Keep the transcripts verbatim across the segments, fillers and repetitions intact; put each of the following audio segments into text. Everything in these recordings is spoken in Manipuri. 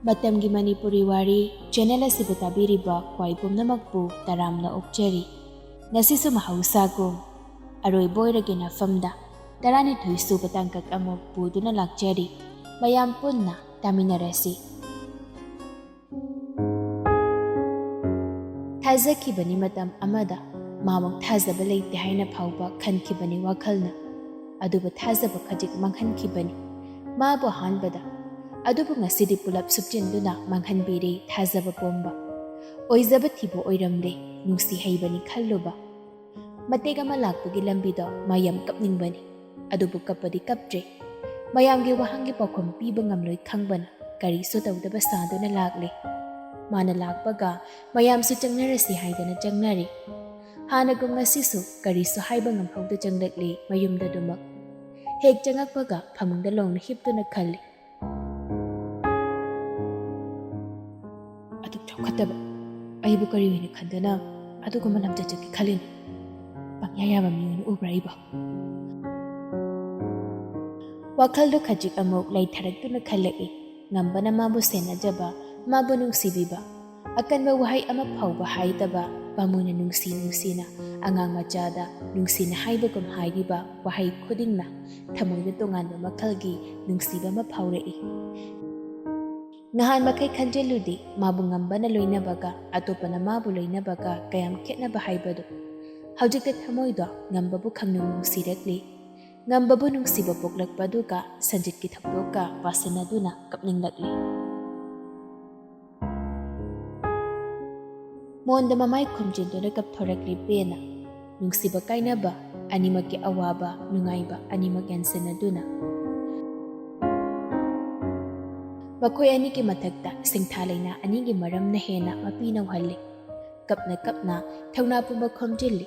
ꯃꯇꯝꯒꯤ ꯃꯅꯤꯄꯨꯔꯤ ꯋꯥꯔꯤ ꯆꯦꯅꯦꯜ ꯑꯁꯤꯕꯨ ꯇꯥꯕꯤꯔꯤꯕ ꯈ꯭ꯋꯥꯏ ꯄꯨꯝꯅꯃꯛꯄꯨ ꯇꯔꯥꯝꯅ ꯑꯣꯛꯆꯔꯤ꯫ ꯉꯁꯤꯁꯨ ꯃꯍꯧꯁꯥꯒꯨꯝ ꯑꯔꯣꯏꯕ ꯑꯣꯏꯔꯒꯦ ꯅꯐꯝꯗ ꯇꯔꯥꯅꯤꯊꯣꯏ ꯁꯨꯕ ꯇꯥꯡꯀꯛ ꯑꯃꯨꯛ ꯄꯨꯗꯨꯅ ꯂꯥꯛꯆꯔꯤ꯫ ꯃꯌꯥꯝ ꯄꯨꯟꯅ ꯇꯥꯃꯤꯟꯅꯔꯁꯤ꯫ ꯊꯥꯖꯈꯤꯕꯅꯤ ꯃꯇꯝ ꯑꯃꯗ ꯃꯥꯃꯨꯛ ꯊꯥꯖꯕ ꯂꯩꯇꯦ ꯍꯥꯏꯅ ꯐꯥꯎꯕ ꯈꯟꯈꯤꯕꯅꯤ ꯋꯥꯈꯜꯅ꯫ ꯑꯗꯨꯕꯨ ꯊꯥꯖꯕ ꯈꯖꯤꯛ ꯃꯥꯡꯍꯟꯈꯤꯕꯅꯤ ꯃꯥꯕꯨ ꯑꯍꯥꯟꯕꯗ꯫ ꯑꯗꯨꯕꯨ ꯉꯁꯤꯗꯤ ꯄꯨꯂꯞ ꯁꯨꯞꯆꯤꯟꯗꯨꯅ ꯃꯥꯡꯍꯟꯕꯤꯔꯦ ꯊꯥꯖꯕ ꯄꯣꯝꯕ꯫ ꯑꯣꯏꯖꯕ ꯊꯤꯕ ꯑꯣꯏꯔꯝꯂꯦ ꯅꯨꯡꯁꯤ ꯍꯩꯕꯅꯤ ꯈꯜꯂꯨꯕ꯫ ꯃꯇꯦꯛ ꯑꯃ ꯂꯥꯛꯄꯒꯤ ꯂꯝꯕꯤꯗꯣ ꯃꯥ ꯌꯥꯝ ꯀꯞꯅꯤꯡꯕꯅꯤ꯫ ꯑꯗꯨꯕꯨ ꯀꯞꯄꯗꯤ ꯀꯞꯇ꯭ꯔꯦ꯫ ꯃꯌꯥꯝꯒꯤ ꯋꯥꯍꯪꯒꯤ ꯄꯥꯎꯈꯨꯝ ꯄꯤꯕ ꯉꯝꯂꯣꯏ ꯈꯪꯕꯅ ꯀꯔꯤꯁꯨ ꯇꯧꯗꯕ ꯁꯥꯗꯨꯅ ꯂꯥꯛꯂꯦ꯫ ꯃꯥꯅ ꯂꯥꯛꯄꯒ ꯃꯌꯥꯝꯁꯨ ꯆꯪꯅꯔꯁꯤ ꯍꯥꯏꯗꯅ ꯆꯪꯅꯔꯦ꯫ ꯍꯥꯟꯅꯒꯨꯝ ꯉꯁꯤꯁꯨ ꯀꯔꯤꯁꯨ ꯍꯥꯏꯕ ꯉꯝꯍꯧꯗ ꯆꯪꯂꯛꯂꯦ ꯃꯌꯨꯝꯗꯗꯨꯃꯛ꯫ ꯍꯦꯛ ꯆꯪꯉꯛꯄꯒ ꯐꯃꯨꯡꯗ ꯂꯣꯡꯅ ꯍꯤꯞꯇꯨꯅ ꯈꯜꯂꯤ꯫ ꯑꯗꯨꯛ ꯆꯥꯎꯈꯠꯇꯕ ꯑꯩꯕꯨ ꯀꯔꯤ ꯑꯣꯏꯅ ꯈꯟꯗꯅ ꯑꯗꯨꯒꯨꯝꯕ ꯂꯝꯆꯠ ꯆꯠꯀꯦ ꯈꯜꯂꯤꯅꯣ? ꯄꯪꯌꯥ ꯌꯥꯕ ꯃꯤ ꯑꯣꯏꯅ ꯎꯕ꯭ꯔꯥ ꯑꯩꯕꯨ? ꯋꯥꯈꯜꯗꯨ ꯈꯖꯤꯛ ꯑꯃꯨꯛ ꯂꯩꯊꯔꯛꯇꯨꯅ ꯈꯜꯂꯛꯏ꯫ ꯉꯝꯕꯅ ꯃꯥꯕꯨ ꯁꯦꯟꯅꯖꯕ, ꯃꯥꯕꯨ ꯅꯨꯡꯁꯤꯕꯤꯕ, ꯑꯀꯟꯕ ꯋꯥꯍꯩ ꯑꯃ ꯐꯥꯎꯕ ꯍꯥꯏꯗꯕ, ꯄꯥꯝꯃꯨꯅ ꯅꯨꯡꯁꯤ ꯅꯨꯡꯁꯤꯅ ꯑꯉꯥꯡ ꯃꯆꯥꯗ ꯅꯨꯡꯁꯤꯅ ꯍꯥꯏꯕꯒꯨꯝ ꯍꯥꯏꯔꯤꯕ ꯋꯥꯍꯩ ꯈꯨꯗꯤꯡꯅ ꯊꯃꯣꯏꯗ ꯇꯣꯉꯥꯟꯕ ꯃꯈꯜꯒꯤ ꯅꯨꯡꯁꯤꯕ ꯑꯃ ꯐꯥꯎꯔꯛꯏ꯫ ꯅꯍꯥꯟ ꯃꯈꯩ ꯈꯟꯖꯤꯜꯂꯨꯗꯦ, ꯃꯥꯕꯨ ꯉꯝꯕꯅ ꯂꯣꯏꯅꯕꯒ ꯑꯇꯣꯞꯄꯅ ꯃꯥꯕꯨ ꯂꯣꯏꯅꯕꯒ ꯀꯌꯥꯝ ꯈꯦꯠꯅꯕ ꯍꯥꯏꯕꯗꯨ꯫ ꯍꯧꯖꯤꯛꯇ ꯊꯃꯣꯏꯗꯣ ꯉꯝꯕꯕꯨ ꯈꯪꯅꯨꯡ ꯅꯨꯡꯁꯤꯔꯛꯂꯤ꯫ ꯉꯝꯕꯕꯨ ꯅꯨꯡꯁꯤꯕ ꯄꯣꯛꯂꯛꯄꯗꯨꯒ ꯁꯟꯖꯤꯠꯀꯤ ꯊꯧꯗꯣꯛꯀ ꯄꯥꯁꯟꯅꯗꯨꯅ ꯀꯞꯅꯤꯡꯂꯛꯂꯤ꯫ ꯃꯣꯟꯗ ꯃꯃꯥꯏ ꯈꯨꯝꯖꯤꯟꯗꯨꯅ ꯀꯞꯊꯣꯔꯛꯂꯤ ꯄꯦꯟꯅ꯫ ꯅꯨꯡꯁꯤꯕ ꯀꯥꯏꯅꯕ ꯑꯅꯤꯃꯛꯀꯤ ꯑꯋꯥꯕ ꯅꯨꯡꯉꯥꯏꯕ ꯑꯅꯤꯃꯛ ꯌꯥꯟꯁꯤꯟꯅꯗꯨꯅ꯫ ꯃꯈꯣꯏ ꯑꯅꯤꯒꯤ ꯃꯊꯛꯇ ꯁꯤꯡꯊꯥ ꯂꯩꯅꯥ ꯑꯅꯤꯒꯤ ꯃꯔꯝꯅ ꯍꯦꯟꯅ ꯃꯄꯤ ꯅꯧꯍꯜꯂꯤ꯫ ꯀꯞꯅ ꯀꯞꯅ ꯊꯧꯅꯥ ꯄꯨꯝꯕ ꯈꯣꯝꯖꯤꯜꯂꯤ꯫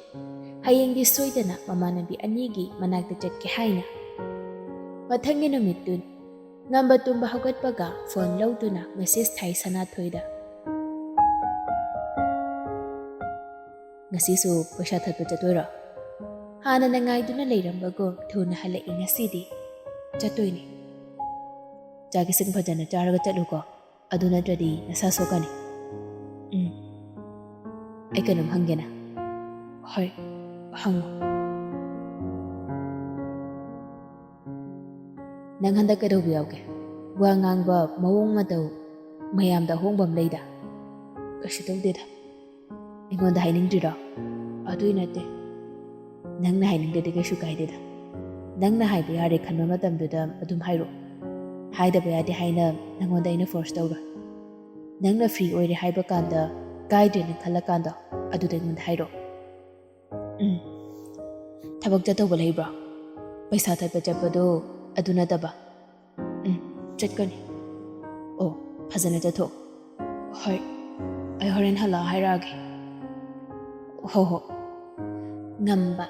ꯍꯌꯦꯡꯗꯤ ꯁꯣꯏꯗꯅ ꯃꯃꯥꯟꯅꯕꯤ ꯑꯅꯤꯒꯤ ꯃꯅꯥꯛꯇ ꯆꯠꯀꯦ ꯍꯥꯏꯅ꯫ ꯃꯊꯪꯒꯤ ꯅꯨꯃꯤꯠꯇꯨ ꯉꯝꯕ ꯇꯨꯝꯕ ꯍꯧꯒꯠꯄꯒ ꯐꯣꯟ ꯂꯧꯗꯨꯅ ꯃꯦꯁꯦꯖ ꯊꯥꯏ ꯁꯅꯥꯊꯣꯏꯗ꯫ "ꯉꯁꯤꯁꯨ ꯄꯩꯁꯥ ꯊꯠꯄ ꯆꯠꯇꯣꯏꯔꯣ?" ꯍꯥꯟꯅꯅ ꯉꯥꯏꯗꯨꯅ ꯂꯩꯔꯝꯕꯒꯨꯝ ꯊꯨꯅ ꯍꯜꯂꯛꯏ ꯉꯁꯤꯗꯤ꯫ "ꯆꯠꯇꯣꯏꯅꯤ꯫ ꯆꯥꯛ ꯏꯁꯤꯡ ꯐꯖꯅ ꯆꯥꯔꯒ ꯆꯠꯂꯨꯀꯣ꯫ ꯑꯗꯨ ꯅꯠꯇ꯭ꯔꯗꯤ ꯅꯁꯥ ꯁꯣꯛꯀꯅꯤ꯫ ꯎꯝ, ꯑꯩ ꯀꯩꯅꯣꯝ ꯍꯪꯒꯦꯅ꯫ ꯍꯣꯏ, ꯍꯪꯉꯨ꯫ ꯅꯪ ꯍꯟꯗꯛ ꯀꯩꯗꯧꯕ ꯌꯥꯎꯒꯦ? ꯋꯥ ꯉꯥꯡꯕ, ꯃꯑꯣꯡ ꯃꯇꯧ, ꯃꯌꯥꯝꯗ ꯑꯍꯣꯡꯕ ꯑꯃ ꯂꯩꯗ? ꯀꯩꯁꯨ ꯇꯧꯗꯦꯗ꯫ ꯑꯩꯉꯣꯟꯗ ꯍꯥꯏꯅꯤꯡꯗ꯭ꯔꯤꯔꯣ? ꯑꯗꯨꯏ ꯅꯠꯇꯦ꯫ ꯅꯪꯅ ꯍꯥꯏꯅꯤꯡꯗ꯭ꯔꯗꯤ ꯀꯩꯁꯨ ꯀꯥꯏꯗꯦꯗ꯫ ꯅꯪꯅ ꯍꯥꯏꯕ ꯌꯥꯔꯦ ꯈꯟꯕ ꯃꯇꯝꯗꯨꯗ ꯑꯗꯨꯝ ꯍꯥꯏꯔꯛꯑꯣ꯫ ꯍꯥꯏꯗꯕ ꯌꯥꯗꯦ ꯍꯥꯏꯅ ꯅꯪꯉꯣꯟꯗ ꯑꯩꯅ ꯐꯣꯔꯁ ꯇꯧꯔꯣꯏ꯫ ꯅꯪꯅ ꯐ꯭ꯔꯤ ꯑꯣꯏꯔꯦ ꯍꯥꯏꯕ ꯀꯥꯟꯗ, ꯀꯥꯏꯗ꯭ꯔꯦꯅ ꯈꯜꯂꯀꯥꯟꯗ, ꯑꯗꯨꯗ ꯑꯩꯉꯣꯟꯗ ꯍꯥꯏꯔꯛꯑꯣ꯫ ꯎꯝ꯫ ꯊꯕꯛ ꯆꯠꯇꯧꯕ ꯂꯩꯕ꯭ꯔꯣ? ꯄꯩꯁꯥ ꯊꯠꯄ ꯆꯠꯄꯗꯣ ꯑꯗꯨ ꯅꯠꯇꯕ? ꯎꯝ, ꯆꯠꯀꯅꯤ꯫ ꯑꯣ, ꯐꯖꯅ ꯆꯠꯊꯣꯛ꯫ ꯍꯣꯏ, ꯑꯩ ꯍꯣꯔꯦꯟ ꯍꯜꯂꯛꯑ ꯍꯥꯏꯔꯛꯑꯒꯦ꯫ ꯍꯣ ꯍꯣ꯫ ꯉꯝꯕ꯫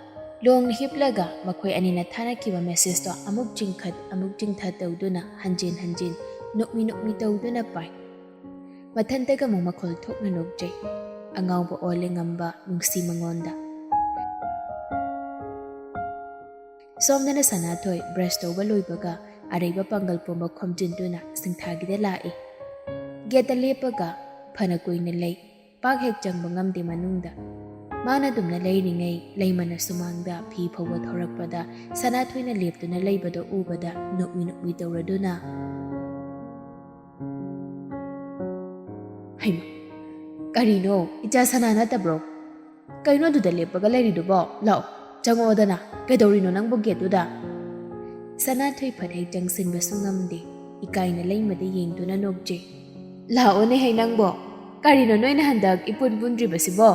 ꯂꯣꯡꯅ ꯍꯤꯞꯂꯒ ꯃꯈꯣꯏ ꯑꯅꯤꯅ ꯊꯥꯅꯈꯤꯕ ꯃꯦꯁꯦꯖꯇꯣ ꯑꯃꯨꯛ ꯆꯤꯡꯈꯠ ꯑꯃꯨꯛ ꯆꯤꯡꯊ ꯇꯧꯗꯨꯅ ꯍꯟꯖꯤꯟ ꯍꯟꯖꯤꯟ ꯅꯣꯛꯃꯤ ꯅꯣꯛꯃꯤ ꯇꯧꯗꯨꯅ ꯄꯥꯏ꯫ ꯃꯊꯟꯇꯒ ꯑꯃꯨꯛ ꯃꯈꯣꯜ ꯊꯣꯛꯅ ꯅꯣꯛꯆꯩ꯫ ꯑꯉꯥꯎꯕ ꯑꯣꯜꯂꯦ ꯉꯝꯕ ꯅꯨꯡꯁꯤ ꯃꯉꯣꯟꯗ꯫ ꯁꯣꯝꯗꯅ ꯁꯅꯥꯊꯣꯏ ꯕ꯭ꯔꯁ ꯇꯧꯕ ꯂꯣꯏꯕꯒ ꯑꯔꯩꯕ ꯄꯥꯡꯒꯜ ꯄꯨꯝꯕ ꯈꯣꯝꯖꯤꯟꯗꯨꯅ ꯁꯤꯡꯊꯥꯒꯤꯗ ꯂꯥꯛꯏ꯫ ꯒꯦꯠꯇ ꯂꯦꯞꯄꯒ ꯐꯅ ꯀꯨꯏꯅ ꯂꯩ꯫ ꯄꯥꯛ ꯍꯦꯛ ꯆꯪꯕ ꯉꯝꯗꯦ ꯃꯅꯨꯡꯗ꯫ ꯃꯥꯅ ꯑꯗꯨꯝꯅ ꯂꯩꯔꯤꯉꯩ ꯂꯩꯃꯅ ꯁꯨꯃꯥꯡꯗ ꯐꯤ ꯐꯧꯕ ꯊꯧꯔꯛꯄꯗ ꯁꯅꯥꯊꯣꯏꯅ ꯂꯦꯞꯇꯨꯅ ꯂꯩꯕꯗꯣ ꯎꯕꯗ ꯅꯣꯛꯃꯤ ꯅꯣꯛꯃꯤ ꯇꯧꯔꯗꯨꯅ, "ꯍꯩꯃꯥ, ꯀꯔꯤꯅꯣ, ꯏꯆꯥ ꯁꯅꯥ ꯅꯠꯇꯕ꯭ꯔꯣ? ꯀꯩꯅꯣ ꯑꯗꯨꯗ ꯂꯦꯞꯄꯒ ꯂꯩꯔꯤꯗꯨꯕꯣ? ꯂꯥꯛꯑꯣ, ꯆꯪꯉꯛꯑꯣꯗꯅ꯫ ꯀꯩꯗꯧꯔꯤꯅꯣ ꯅꯪꯕꯨ ꯒꯦꯠꯇꯨꯗ?" ꯁꯅꯥꯊꯣꯏ ꯐꯠ ꯍꯦꯛ ꯆꯪꯁꯤꯟꯕꯁꯨ ꯉꯝꯗꯦ꯫ ꯏꯀꯥꯏꯅ ꯂꯩꯃꯗ ꯌꯦꯡꯗꯨꯅ ꯅꯣꯛꯆꯩ꯫ "ꯂꯥꯛꯑꯣꯅꯦꯍꯦ ꯅꯪꯕꯣ꯫ ꯀꯔꯤꯅꯣ ꯅꯣꯏꯅ ꯍꯟꯗꯛ ꯏꯄꯨꯟ ꯄꯨꯟꯗ꯭ꯔꯤꯕꯁꯤꯕꯣ?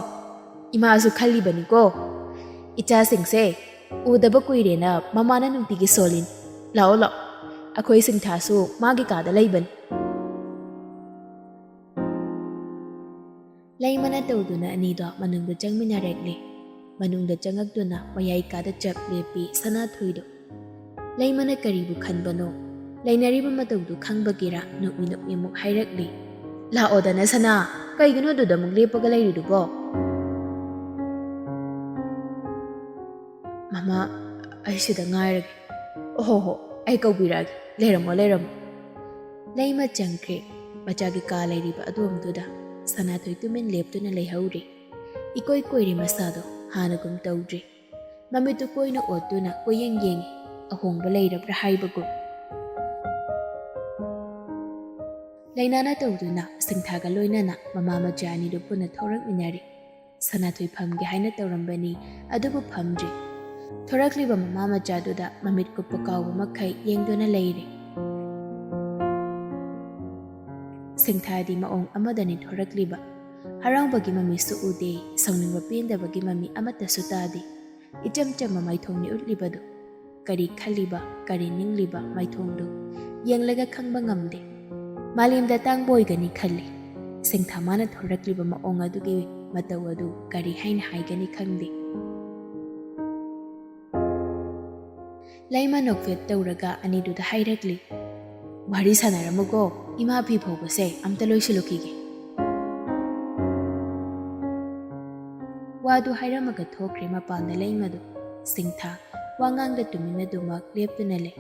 ꯏꯃꯥꯁꯨ ꯈꯜꯂꯤꯕꯅꯤꯀꯣ꯫ ꯏꯆꯥꯁꯤꯡꯁꯦ ꯎꯗꯕ ꯀꯨꯏꯔꯦꯅ ꯃꯃꯥꯅ ꯅꯨꯡꯇꯤꯒꯤ ꯁꯣꯜꯂꯤꯅꯤ꯫ ꯂꯥꯛꯑꯣ, ꯂꯥꯛꯑꯣ꯫ ꯑꯩꯈꯣꯏ ꯁꯤꯡꯊꯥꯁꯨ ꯃꯥꯒꯤ ꯀꯥꯗ ꯂꯩꯕꯅꯤ꯫" ꯂꯩꯃꯅ ꯇꯧꯗꯨꯅ ꯑꯅꯤꯗꯣ ꯃꯅꯨꯡꯗ ꯆꯪꯃꯤꯟꯅꯔꯛꯂꯦ꯫ ꯃꯅꯨꯡꯗ ꯆꯪꯉꯛꯇꯨꯅ ꯃꯌꯥꯏ ꯀꯥꯗ ꯆꯞ ꯂꯦꯞꯄꯤ ꯁꯅꯥꯊꯣꯏꯗꯣ꯫ ꯂꯩꯃꯅ ꯀꯔꯤꯕꯨ ꯈꯟꯕꯅꯣ? ꯂꯩꯅꯔꯤꯕ ꯃꯇꯧꯗꯨ ꯈꯪꯕꯒꯤꯔꯥ ꯅꯣꯛꯃꯤ ꯅꯣꯛꯃꯤ ꯑꯃꯨꯛ ꯍꯥꯏꯔꯛꯂꯤ꯫ "ꯂꯥꯛꯑꯣꯗꯅ ꯁꯅꯥ, ꯀꯩꯒꯤꯅꯣ ꯑꯗꯨꯗ ꯑꯃꯨꯛ ꯂꯦꯞꯄꯒ ꯂꯩꯔꯤꯗꯨꯕꯣ?" "ꯃꯃꯥ, ꯑꯩ ꯁꯤꯗ ꯉꯥꯏꯔꯒꯦ꯫" "ꯑꯣꯍꯣ ꯍꯣ, ꯑꯩ ꯀꯧꯕꯤꯔꯛꯑꯒꯦ꯫ ꯂꯩꯔꯝꯃꯣ, ꯂꯩꯔꯝꯃꯣ꯫" ꯂꯩꯃ ꯆꯪꯈ꯭ꯔꯦ꯫ ꯃꯆꯥꯒꯤ ꯀꯥ ꯂꯩꯔꯤꯕ ꯑꯗꯣꯝꯗꯨꯗ ꯁꯅꯥꯊꯣꯏ ꯇꯨꯃꯤꯟ ꯂꯦꯞꯇꯨꯅ ꯂꯩꯍꯧꯔꯤ꯫ ꯏꯀꯣꯏ ꯀꯣꯏꯔꯤ ꯃꯁꯥꯗꯣ, ꯍꯥꯟꯅꯒꯨꯝ ꯇꯧꯗ꯭ꯔꯤ꯫ ꯃꯃꯤꯠꯇꯨ ꯀꯣꯏꯅ ꯑꯣꯠꯇꯨꯅ ꯀꯣꯏꯌꯦꯡ ꯌꯦꯡꯉꯤ ꯑꯍꯣꯡꯕ ꯂꯩꯔꯕ꯭ꯔꯥ ꯍꯥꯏꯕꯒꯨꯝ꯫ ꯂꯩꯅꯥꯅ ꯇꯧꯗꯨꯅ ꯁꯤꯡꯊꯥꯒ ꯂꯣꯏꯅꯅ ꯃꯃꯥ ꯃꯆꯥ ꯑꯅꯤꯗꯨ ꯄꯨꯟꯅ ꯊꯣꯔꯛꯃꯤꯟꯅꯔꯤ꯫ ꯁꯅꯥꯊꯣꯏ ꯐꯝꯒꯦ ꯍꯥꯏꯅ ꯇꯧꯔꯝꯕꯅꯤ, ꯑꯗꯨꯕꯨ ꯐꯝꯗ꯭ꯔꯤ꯫ ꯊꯣꯔꯛꯂꯤꯕ ꯃꯃꯥ ꯃꯆꯥꯗꯨꯗ ꯃꯃꯤꯠ ꯀꯨꯞꯄ ꯀꯥꯎꯕ ꯃꯈꯩ ꯌꯦꯡꯗꯨꯅ ꯂꯩꯔꯤ꯫ ꯁꯤꯡꯊꯥꯗꯤ ꯃꯑꯣꯡ ꯑꯃꯗꯅꯤ ꯊꯣꯔꯛꯂꯤꯕ꯫ ꯍꯔꯥꯎꯕꯒꯤ ꯃꯃꯤꯁꯨ ꯎꯗꯦ, ꯁꯥꯎꯅꯤꯡꯕ ꯄꯦꯟꯗꯕꯒꯤ ꯃꯃꯤ ꯑꯃꯠꯇꯁꯨ ꯇꯥꯗꯦ꯫ ꯏꯆꯝ ꯆꯝꯕ ꯃꯥꯏꯊꯣꯡꯅꯤ ꯎꯠꯂꯤꯕꯗꯨ꯫ ꯀꯔꯤ ꯈꯜꯂꯤꯕ, ꯀꯔꯤ ꯅꯤꯡꯂꯤꯕ ꯃꯥꯏꯊꯣꯡꯗꯨ ꯌꯦꯡꯂꯒ ꯈꯪꯕ ꯉꯝꯗꯦ꯫ ꯃꯥꯂꯦꯝꯗ ꯇꯥꯡꯕ ꯑꯣꯏꯒꯅꯤ ꯈꯜꯂꯤ꯫ ꯁꯤꯡꯊꯥ ꯃꯥꯅ ꯊꯣꯔꯛꯂꯤꯕ ꯃꯑꯣꯡ ꯑꯗꯨꯒꯤ ꯃꯇꯧ ꯑꯗꯨ ꯀꯔꯤ ꯍꯥꯏꯅ ꯍꯥꯏꯒꯅꯤ ꯈꯪꯗꯦ꯫ ꯂꯩꯃ ꯅꯣꯛꯐꯦꯠ ꯇꯧꯔꯒ ꯑꯅꯤꯗꯨꯗ ꯍꯥꯏꯔꯛꯂꯤ, "ꯋꯥꯔꯤ ꯁꯥꯟꯅꯔꯝꯃꯨꯀꯣ, ꯏꯃꯥ ꯐꯤ ꯐꯧꯕꯁꯦ ꯑꯝꯇ ꯂꯣꯏꯁꯤꯜꯂꯨꯈꯤꯒꯦ꯫" ꯋꯥꯗꯨ ꯍꯥꯏꯔꯝꯃꯒ ꯊꯣꯛꯈ꯭ꯔꯦ ꯃꯄꯥꯟꯗ ꯂꯩꯃꯗꯨ꯫ ꯁꯤꯡꯊꯥ ꯋꯥꯉꯥꯡꯗ ꯇꯨꯃꯤꯟꯅꯗꯨꯃꯛ ꯂꯦꯞꯇꯨꯅ ꯂꯩ꯫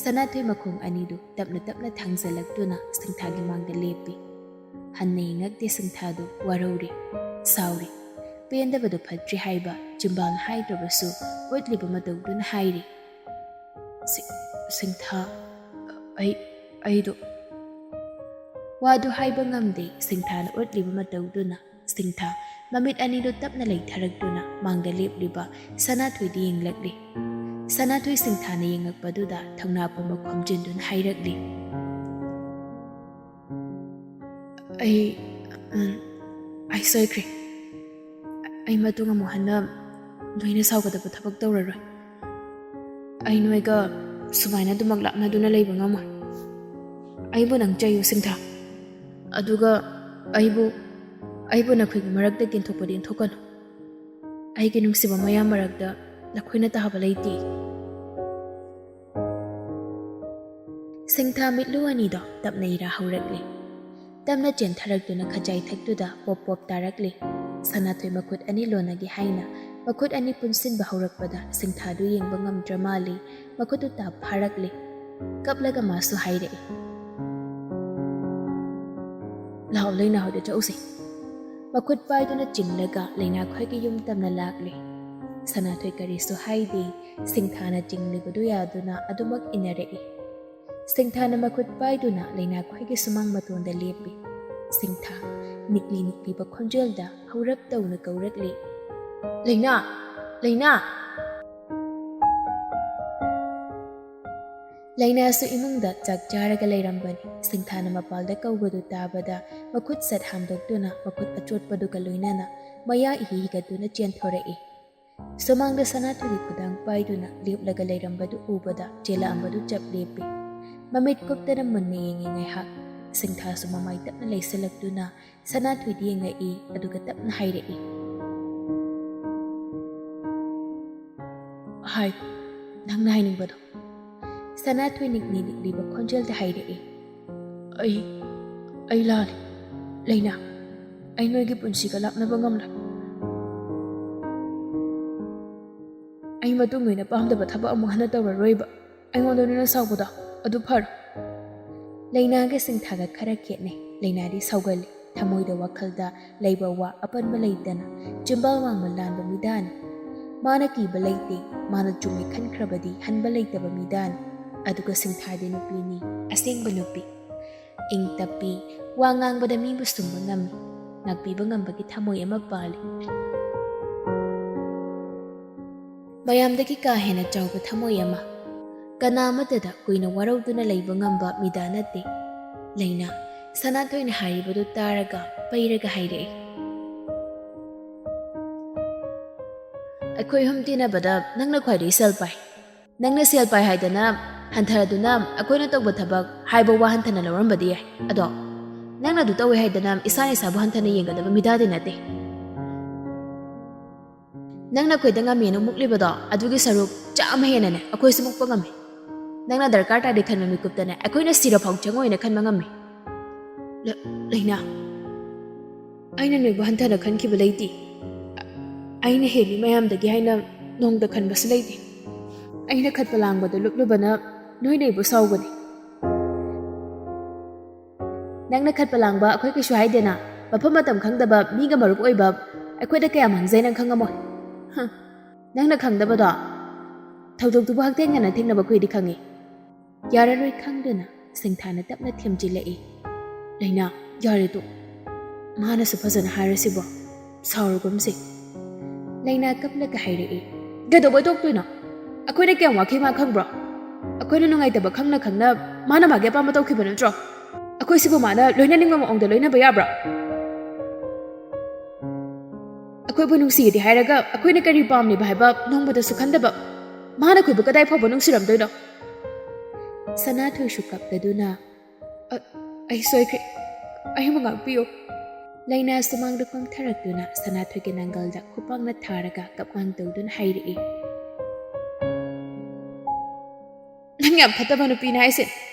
ꯁꯅꯥꯊꯣꯏ ꯃꯈꯣꯡ ꯑꯅꯤꯗꯨ ꯇꯞꯅ ꯇꯞꯅ ꯊꯥꯡꯖꯜꯂꯛꯇꯨꯅ ꯁꯤꯡꯊꯥꯒꯤ ꯃꯥꯡꯗ ꯂꯦꯞꯄꯤ꯫ ꯍꯟꯅ ꯌꯦꯡꯉꯛꯇꯦ ꯁꯤꯡꯊꯥꯗꯨ, ꯋꯥꯔꯧꯔꯤ, ꯁꯥꯎꯔꯤ꯫ ꯄꯦꯟꯗꯕꯗꯨ ꯐꯠꯇ꯭ꯔꯤ ꯍꯥꯏꯕ ꯆꯤꯝꯕꯥꯜꯅ ꯍꯥꯏꯗ꯭ꯔꯕꯁꯨ ꯎꯠꯂꯤꯕ ꯃꯇꯧꯗꯨꯅ ꯍꯥꯏꯔꯤ꯫ "ꯁꯤ-, ꯁꯤꯡꯊꯥ, ꯑꯩ, ꯑꯩꯗꯣ..." ꯋꯥꯗꯨ ꯍꯥꯏꯕ ꯉꯝꯗꯦ ꯁꯤꯡꯊꯥꯅ ꯎꯠꯂꯤꯕ ꯃꯇꯧꯗꯨꯅ꯫ ꯁꯤꯡꯊꯥ ꯃꯃꯤꯠ ꯑꯅꯤꯗꯨ ꯇꯞꯅ ꯂꯩꯊꯔꯛꯇꯨꯅ ꯃꯥꯡꯗ ꯂꯦꯞꯂꯤꯕ ꯁꯅꯥꯊꯣꯏꯗ ꯌꯦꯡꯂꯛꯂꯤ꯫ ꯁꯅꯥꯊꯣꯏ ꯁꯤꯡꯊꯥꯅ ꯌꯦꯡꯉꯛꯄꯗꯨꯗ ꯊꯧꯅꯥ ꯄꯨꯝꯕ ꯈꯣꯝꯖꯤꯟꯗꯨꯅ ꯍꯥꯏꯔꯛꯂꯤ, "ꯑꯩ, ꯎꯝ, ꯑꯩ ꯁꯣꯏꯈ꯭ꯔꯦ꯫ ꯑꯩ ꯃꯇꯨꯡ ꯑꯃꯨꯛ ꯍꯟꯅ ꯅꯣꯏꯅ ꯁꯥꯎꯒꯗꯕ ꯊꯕꯛ ꯇꯧꯔꯔꯣꯏ꯫ ꯑꯩ ꯅꯣꯏꯒ ꯁꯨꯃꯥꯏꯅ ꯑꯗꯨꯃꯛ ꯂꯥꯞꯅꯗꯨꯅ ꯂꯩꯕ ꯉꯝꯃꯣꯏ꯫ ꯑꯩꯕꯨ ꯅꯪ ꯆꯩꯌꯨ ꯁꯤꯡꯊꯥ꯫ ꯑꯗꯨꯒ ꯑꯩꯕꯨ, ꯑꯩꯕꯨ ꯅꯈꯣꯏꯒꯤ ꯃꯔꯛꯇ ꯇꯤꯟꯊꯣꯛꯄꯗꯤ ꯏꯟꯊꯣꯛꯀꯅꯨ꯫ ꯑꯩꯒꯤ ꯅꯨꯡꯁꯤꯕ ꯃꯌꯥꯝ ꯃꯔꯛꯇ ꯅꯈꯣꯏꯅ ꯇꯥꯕ ꯂꯩꯇꯦ꯫" ꯁꯤꯡꯊꯥ ꯃꯤꯠꯂꯨ ꯑꯅꯤꯗꯣ ꯇꯞꯅ ꯏꯔꯥ ꯍꯧꯔꯛꯂꯤ꯫ ꯇꯞꯅ ꯆꯦꯟꯊꯔꯛꯇꯨꯅ ꯈꯖꯥꯏ ꯊꯛꯇꯨꯗ ꯄꯣꯞ ꯄꯣꯞ ꯇꯥꯔꯛꯂꯤ꯫ ꯁꯅꯥꯊꯣꯏ ꯃꯈꯨꯠ ꯑꯅꯤ ꯂꯣꯟꯅꯒꯦ ꯍꯥꯏꯅ ꯃꯈꯨꯠ ꯑꯅꯤ ꯄꯨꯟꯁꯤꯟꯕ ꯍꯧꯔꯛꯄꯗ ꯁꯤꯡꯊꯥꯗꯨ ꯌꯦꯡꯕ ꯉꯝꯗ꯭ꯔ ꯃꯥꯜꯂꯤ꯫ ꯃꯈꯨꯠꯇꯨ ꯇꯥꯞ ꯐꯥꯔꯛꯂꯤ꯫ ꯀꯞꯂꯒ ꯃꯥꯁꯨ ꯍꯥꯏꯔꯛꯏ, ꯂꯥꯛꯑꯣ, ꯂꯩꯅꯥ ꯍꯣꯏꯗ ꯆꯠꯂꯨꯁꯦ꯫ ꯃꯈꯨꯠ ꯄꯥꯏꯗꯨꯅ ꯆꯤꯡꯂꯒ ꯂꯩꯅꯥ ꯈꯣꯏꯒꯤ ꯌꯨꯝ ꯇꯝꯅ ꯂꯥꯛꯂꯦ꯫ ꯁꯅꯥꯊꯣꯏ ꯀꯔꯤꯁꯨ ꯍꯥꯏꯗꯦ꯫ ꯁꯤꯡꯊꯥꯅ ꯆꯤꯡꯂꯤꯕꯗꯨ ꯌꯥꯗꯨꯅ ꯑꯗꯨꯃꯛ ꯏꯟꯅꯔꯛꯏ꯫ ꯁꯤꯡꯊꯥꯅ ꯃꯈꯨꯠ ꯄꯥꯏꯗꯨꯅ ꯂꯩꯅꯥ ꯈꯣꯏꯒꯤ ꯁꯨꯃꯥꯡ ꯃꯇꯣꯟꯗ ꯂꯦꯞꯄꯤ꯫ ꯁꯤꯡꯊꯥ ꯅꯤꯛꯂꯤ ꯅꯤꯛꯂꯤꯕ ꯈꯣꯟꯖꯦꯜꯗ ꯍꯧꯔꯞ ꯇꯧꯅ ꯀꯧꯔꯛꯂꯤ, "ꯂꯩꯅꯥ! ꯂꯩꯅꯥ!" ꯂꯩꯅꯥꯁꯨ ꯏꯃꯨꯡꯗ ꯆꯥꯛ ꯆꯥꯔꯒ ꯂꯩꯔꯝꯕꯅꯤ꯫ ꯁꯤꯡꯊꯥꯅ ꯃꯄꯥꯜꯗ ꯀꯧꯕꯗꯨ ꯇꯥꯕꯗ ꯃꯈꯨꯠ ꯁꯠ ꯍꯥꯝꯗꯣꯛꯇꯨꯅ ꯃꯈꯨꯠ ꯑꯆꯣꯠꯄꯗꯨꯒ ꯂꯣꯏꯅꯅ ꯃꯌꯥ ꯏꯍꯤ ꯍꯤꯒꯠꯇꯨꯅ ꯆꯦꯟꯊꯣꯔꯛꯏ꯫ ꯁꯨꯃꯥꯡꯗ ꯁꯅꯥꯊꯣꯏꯒꯤ ꯈꯨꯗꯥꯡ ꯄꯥꯏꯗꯨꯅ ꯂꯦꯞꯂꯒ ꯂꯩꯔꯝꯕꯗꯨ ꯎꯕꯗ ꯆꯦꯜꯂꯛꯑꯝꯕꯗꯨ ꯆꯞ ꯂꯦꯞꯄꯤ꯫ ꯃꯃꯤꯠ ꯀꯨꯞꯇꯅ ꯃꯨꯟꯅ ꯌꯦꯡꯉꯤ ꯉꯥꯏꯍꯥꯛ꯫ ꯁꯤꯡꯊꯥꯁꯨ ꯃꯃꯥꯏ ꯇꯞꯅ ꯂꯩꯁꯤꯜꯂꯛꯇꯨꯅ ꯁꯅꯥꯊꯣꯏꯗ ꯌꯦꯡꯉꯛꯏ, ꯑꯗꯨꯒ ꯇꯞꯅ ꯍꯥꯏꯔꯛꯏ, "ꯍꯥꯏ, ꯅꯪꯅ ꯍꯥꯏꯅꯤꯡꯕꯗꯣ꯫" ꯁꯅꯥꯊꯣꯏ ꯅꯤꯛꯂꯤ ꯅꯤꯛꯂꯤꯕ ꯈꯣꯟꯖꯦꯜꯗ ꯍꯥꯏꯔꯛꯏ, "ꯑꯩ, ꯑꯩ ꯂꯥꯜꯂꯦ꯫ ꯂꯩꯅꯥ, ꯑꯩ ꯅꯣꯏꯒꯤ ꯄꯨꯟꯁꯤꯒ ꯂꯥꯞꯅꯕ ꯉꯝꯂꯣꯏ꯫ ꯑꯩ ꯃꯇꯨꯡ ꯑꯣꯏꯅ ꯄꯥꯝꯗꯕ ꯊꯕꯛ ꯑꯃꯨꯛ ꯍꯟꯅ ꯇꯧꯔꯔꯣꯏꯕ꯫ ꯑꯩꯉꯣꯟꯗ ꯅꯣꯏꯅ ꯁꯥꯎꯕꯗꯣ ꯑꯗꯨ ꯐꯔꯦ꯫" ꯂꯩꯅꯥꯒ ꯁꯤꯡꯊꯥꯒ ꯈꯔ ꯈꯦꯠꯅꯩ꯫ ꯂꯩꯅꯥꯗꯤ ꯁꯥꯎꯒꯜꯂꯤ꯫ ꯊꯃꯣꯏꯗ ꯋꯥꯈꯜꯗ ꯂꯩꯕ ꯋꯥ ꯑꯄꯟꯕ ꯂꯩꯇꯅ ꯆꯤꯝꯕꯥꯜ ꯋꯥꯡꯃ ꯂꯥꯟꯕ ꯃꯤꯗꯥꯅꯤ꯫ ꯃꯥꯅ ꯀꯤꯕ ꯂꯩꯇꯦ꯫ ꯃꯥꯅ ꯆꯨꯝꯃꯦ ꯈꯟꯈ꯭ꯔꯕꯗꯤ ꯍꯟꯕ ꯂꯩꯇꯕ ꯃꯤꯗꯥꯅꯤ꯫ ꯑꯗꯨꯒ ꯁꯤꯡꯊꯥꯗꯤ ꯅꯨꯄꯤꯅꯤ, ꯑꯁꯦꯡꯕ ꯅꯨꯄꯤ꯫ ꯏꯪ ꯇꯞꯄꯤ, ꯋꯥ ꯉꯥꯡꯕꯗ ꯃꯤꯕꯨ ꯁꯨꯝꯕ ꯉꯝꯃꯤ, ꯉꯥꯛꯄꯤꯕ ꯉꯝꯕꯒꯤ ꯊꯃꯣꯏ ꯑꯃ ꯄꯥꯜꯂꯤ꯫ ꯃꯌꯥꯝꯗꯒꯤ ꯀꯥ ꯍꯦꯟꯅ ꯆꯥꯎꯕ ꯊꯃꯣꯏ ꯑꯃ, ꯀꯅꯥ ꯑꯃꯠꯇꯗ ꯀꯨꯏꯅ ꯋꯥꯔꯧꯗꯨꯅ ꯂꯩꯕ ꯉꯝꯕ ꯃꯤꯗꯥ ꯅꯠꯇꯦ꯫ ꯂꯩꯅꯥ, ꯁꯅꯥꯊꯣꯏꯅ ꯍꯥꯏꯔꯤꯕꯗꯨ ꯇꯥꯔꯒ ꯄꯩꯔꯒ ꯍꯥꯏꯔꯛꯏ, "ꯑꯩꯈꯣꯏ ꯑꯍꯨꯝ ꯇꯤꯟꯅꯕꯗ ꯅꯪꯅ ꯈ꯭ꯋꯥꯏꯗꯒꯤ ꯁꯦꯜ ꯄꯥꯏ꯫ ꯅꯪꯅ ꯁꯦꯜ ꯄꯥꯏ ꯍꯥꯏꯗꯅ ꯍꯟꯊꯗꯨꯅ ꯑꯩꯈꯣꯏꯅ ꯇꯧꯕ ꯊꯕꯛ ꯍꯥꯏꯕ ꯋꯥ ꯍꯟꯊꯅ ꯂꯧꯔꯝꯕꯗꯤ ꯌꯥꯏ꯫ ꯑꯗꯣ ꯅꯪꯅ ꯑꯗꯨ ꯇꯧꯋꯦ ꯍꯥꯏꯗꯅ ꯏꯁꯥꯅ ꯏꯁꯥꯕꯨ ꯍꯟꯊꯅ ꯌꯦꯡꯒꯗꯕ ꯃꯤꯗꯥꯗꯤ ꯅꯠꯇꯦ꯫ ꯅꯪꯅ ꯑꯩꯈꯣꯏꯗ ꯉꯝꯃꯦꯅ ꯃꯨꯛꯂꯤꯕꯗꯣ ꯑꯗꯨꯒꯤ ꯁꯔꯨꯛ ꯆꯥꯝꯃ ꯍꯦꯟꯅꯅꯦ ꯑꯩꯈꯣꯏꯁꯨ ꯃꯨꯛꯄ ꯉꯝꯃꯤ꯫ ꯅꯪꯅ ꯗꯔꯀꯥꯔ ꯇꯥꯗꯦ ꯈꯟꯕ ꯃꯤꯀꯨꯞꯇꯅꯦ ꯑꯩꯈꯣꯏꯅ ꯁꯤꯔꯐꯥꯎ ꯆꯪꯉꯣꯏꯅ ꯈꯟꯕ ꯉꯝꯃꯤ꯫" ꯂ-, ꯂꯩꯅꯥ, ꯑꯩꯅ ꯅꯣꯏꯕꯨ ꯍꯟꯊꯅ ꯈꯟꯈꯤꯕ ꯂꯩꯇꯦ꯫ ꯑꯩꯅ ꯍꯦꯜꯂꯤ ꯃꯌꯥꯝꯗꯒꯤ ꯍꯥꯏꯅ ꯅꯣꯡꯇ ꯈꯟꯕꯁꯨ ꯂꯩꯇꯦ꯫ ꯑꯩꯅ ꯈꯠꯄ ꯂꯥꯡꯕꯗ ꯂꯨꯞꯂꯨꯕꯅ ꯅꯣꯏꯅ ꯑꯩꯕꯨ ꯁꯥꯎꯒꯅꯤ꯫ ꯅꯪꯅ ꯈꯠꯄ ꯂꯥꯡꯕ ꯑꯩꯈꯣꯏ ꯀꯩꯁꯨ ꯍꯥꯏꯗꯦꯅ꯫ ꯃꯐꯝ ꯃꯇꯝ ꯈꯪꯗꯕ ꯃꯤꯒ ꯃꯔꯨꯞ ꯑꯣꯏꯕ ꯑꯩꯈꯣꯏꯗ ꯀꯌꯥꯝ ꯃꯥꯡꯖꯩ ꯅꯪ ꯈꯪꯉꯝꯃꯣꯏ꯫ ꯍꯝ, ꯅꯪꯅ ꯈꯪꯗꯕꯗꯣ ꯊꯧꯗꯣꯛꯇꯨꯕꯨ ꯍꯛꯊꯦꯡꯅꯅ ꯊꯦꯡꯅꯕ ꯀꯨꯏꯗꯤ ꯈꯪꯉꯤ꯫ ꯌꯥꯔꯔꯣꯏ ꯈꯪꯗꯨꯅ ꯁꯤꯡꯊꯥꯅ ꯇꯞꯅ ꯊꯦꯝꯖꯤꯜꯂꯛꯏ꯫ ꯂꯩꯅꯥ, ꯌꯥꯔꯦ ꯇꯣꯛ꯫ ꯃꯥꯅꯁꯨ ꯐꯖꯅ ꯍꯥꯏꯔꯁꯤꯕꯣ꯫ ꯁꯥꯎꯔꯒꯨꯝꯁꯦ꯫ ꯂꯩꯅꯥ ꯀꯞꯂꯒ ꯍꯥꯏꯔꯛꯏ꯫ ꯀꯩꯗꯧꯕꯩ ꯇꯣꯛꯇꯣꯏꯅꯣ? ꯑꯩꯈꯣꯏꯅ ꯀꯌꯥꯝ ꯋꯥꯈꯤ ꯃꯥ ꯈꯪꯕ꯭ꯔꯣ? ꯑꯩꯈꯣꯏꯅ ꯅꯨꯡꯉꯥꯏꯇꯕ ꯈꯪꯅ ꯈꯪꯅ ꯃꯥꯅ ꯃꯥꯒꯤ ꯑꯄꯥꯝꯕ ꯇꯧꯈꯤꯕ ꯅꯠꯇ꯭ꯔꯣ? ꯑꯩꯈꯣꯏ ꯁꯤꯕꯨ ꯃꯥꯅ ꯂꯣꯏꯅꯅꯤꯡꯕ ꯃꯑꯣꯡꯗ ꯂꯣꯏꯅꯕ ꯌꯥꯕ꯭ꯔꯥ? ꯑꯩꯈꯣꯏꯕꯨ ꯅꯨꯡꯁꯤꯌꯦꯗꯤ ꯍꯥꯏꯔꯒ ꯑꯩꯈꯣꯏꯅ ꯀꯔꯤ ꯄꯥꯝꯂꯤꯕ ꯍꯥꯏꯕ ꯅꯣꯡꯃꯇꯁꯨ ꯈꯟꯗꯕ꯫ ꯃꯥꯅ ꯑꯩꯈꯣꯏꯕꯨ ꯀꯗꯥꯏ ꯐꯥꯎꯕ ꯅꯨꯡꯁꯤꯔꯝꯗꯣꯏꯅꯣ? ꯁꯅꯥꯊꯣꯏꯁꯨ ꯀꯞꯂꯗꯨꯅ, "ꯑ-, ꯑꯩ ꯁꯣꯏꯈ꯭ꯔꯦ꯫ ꯑꯩꯕꯨ ꯉꯥꯛꯄꯤꯌꯨ꯫" ꯂꯩꯅꯥ ꯁꯨꯃꯥꯡꯗ ꯀꯨꯝꯊꯔꯛꯇꯨꯅ ꯁꯅꯥꯊꯣꯏꯒꯤ ꯅꯥꯡꯒꯜꯗ ꯈꯨꯄꯥꯛꯅ ꯊꯥꯔꯒ ꯀꯞꯉꯥꯡ ꯇꯧꯗꯨꯅ ꯍꯥꯏꯔꯛꯏ꯫ "ꯅꯪ ꯌꯥꯝ ꯐꯠꯇꯕ ꯅꯨꯄꯤꯅꯦ ꯍꯥꯏꯁꯦ꯫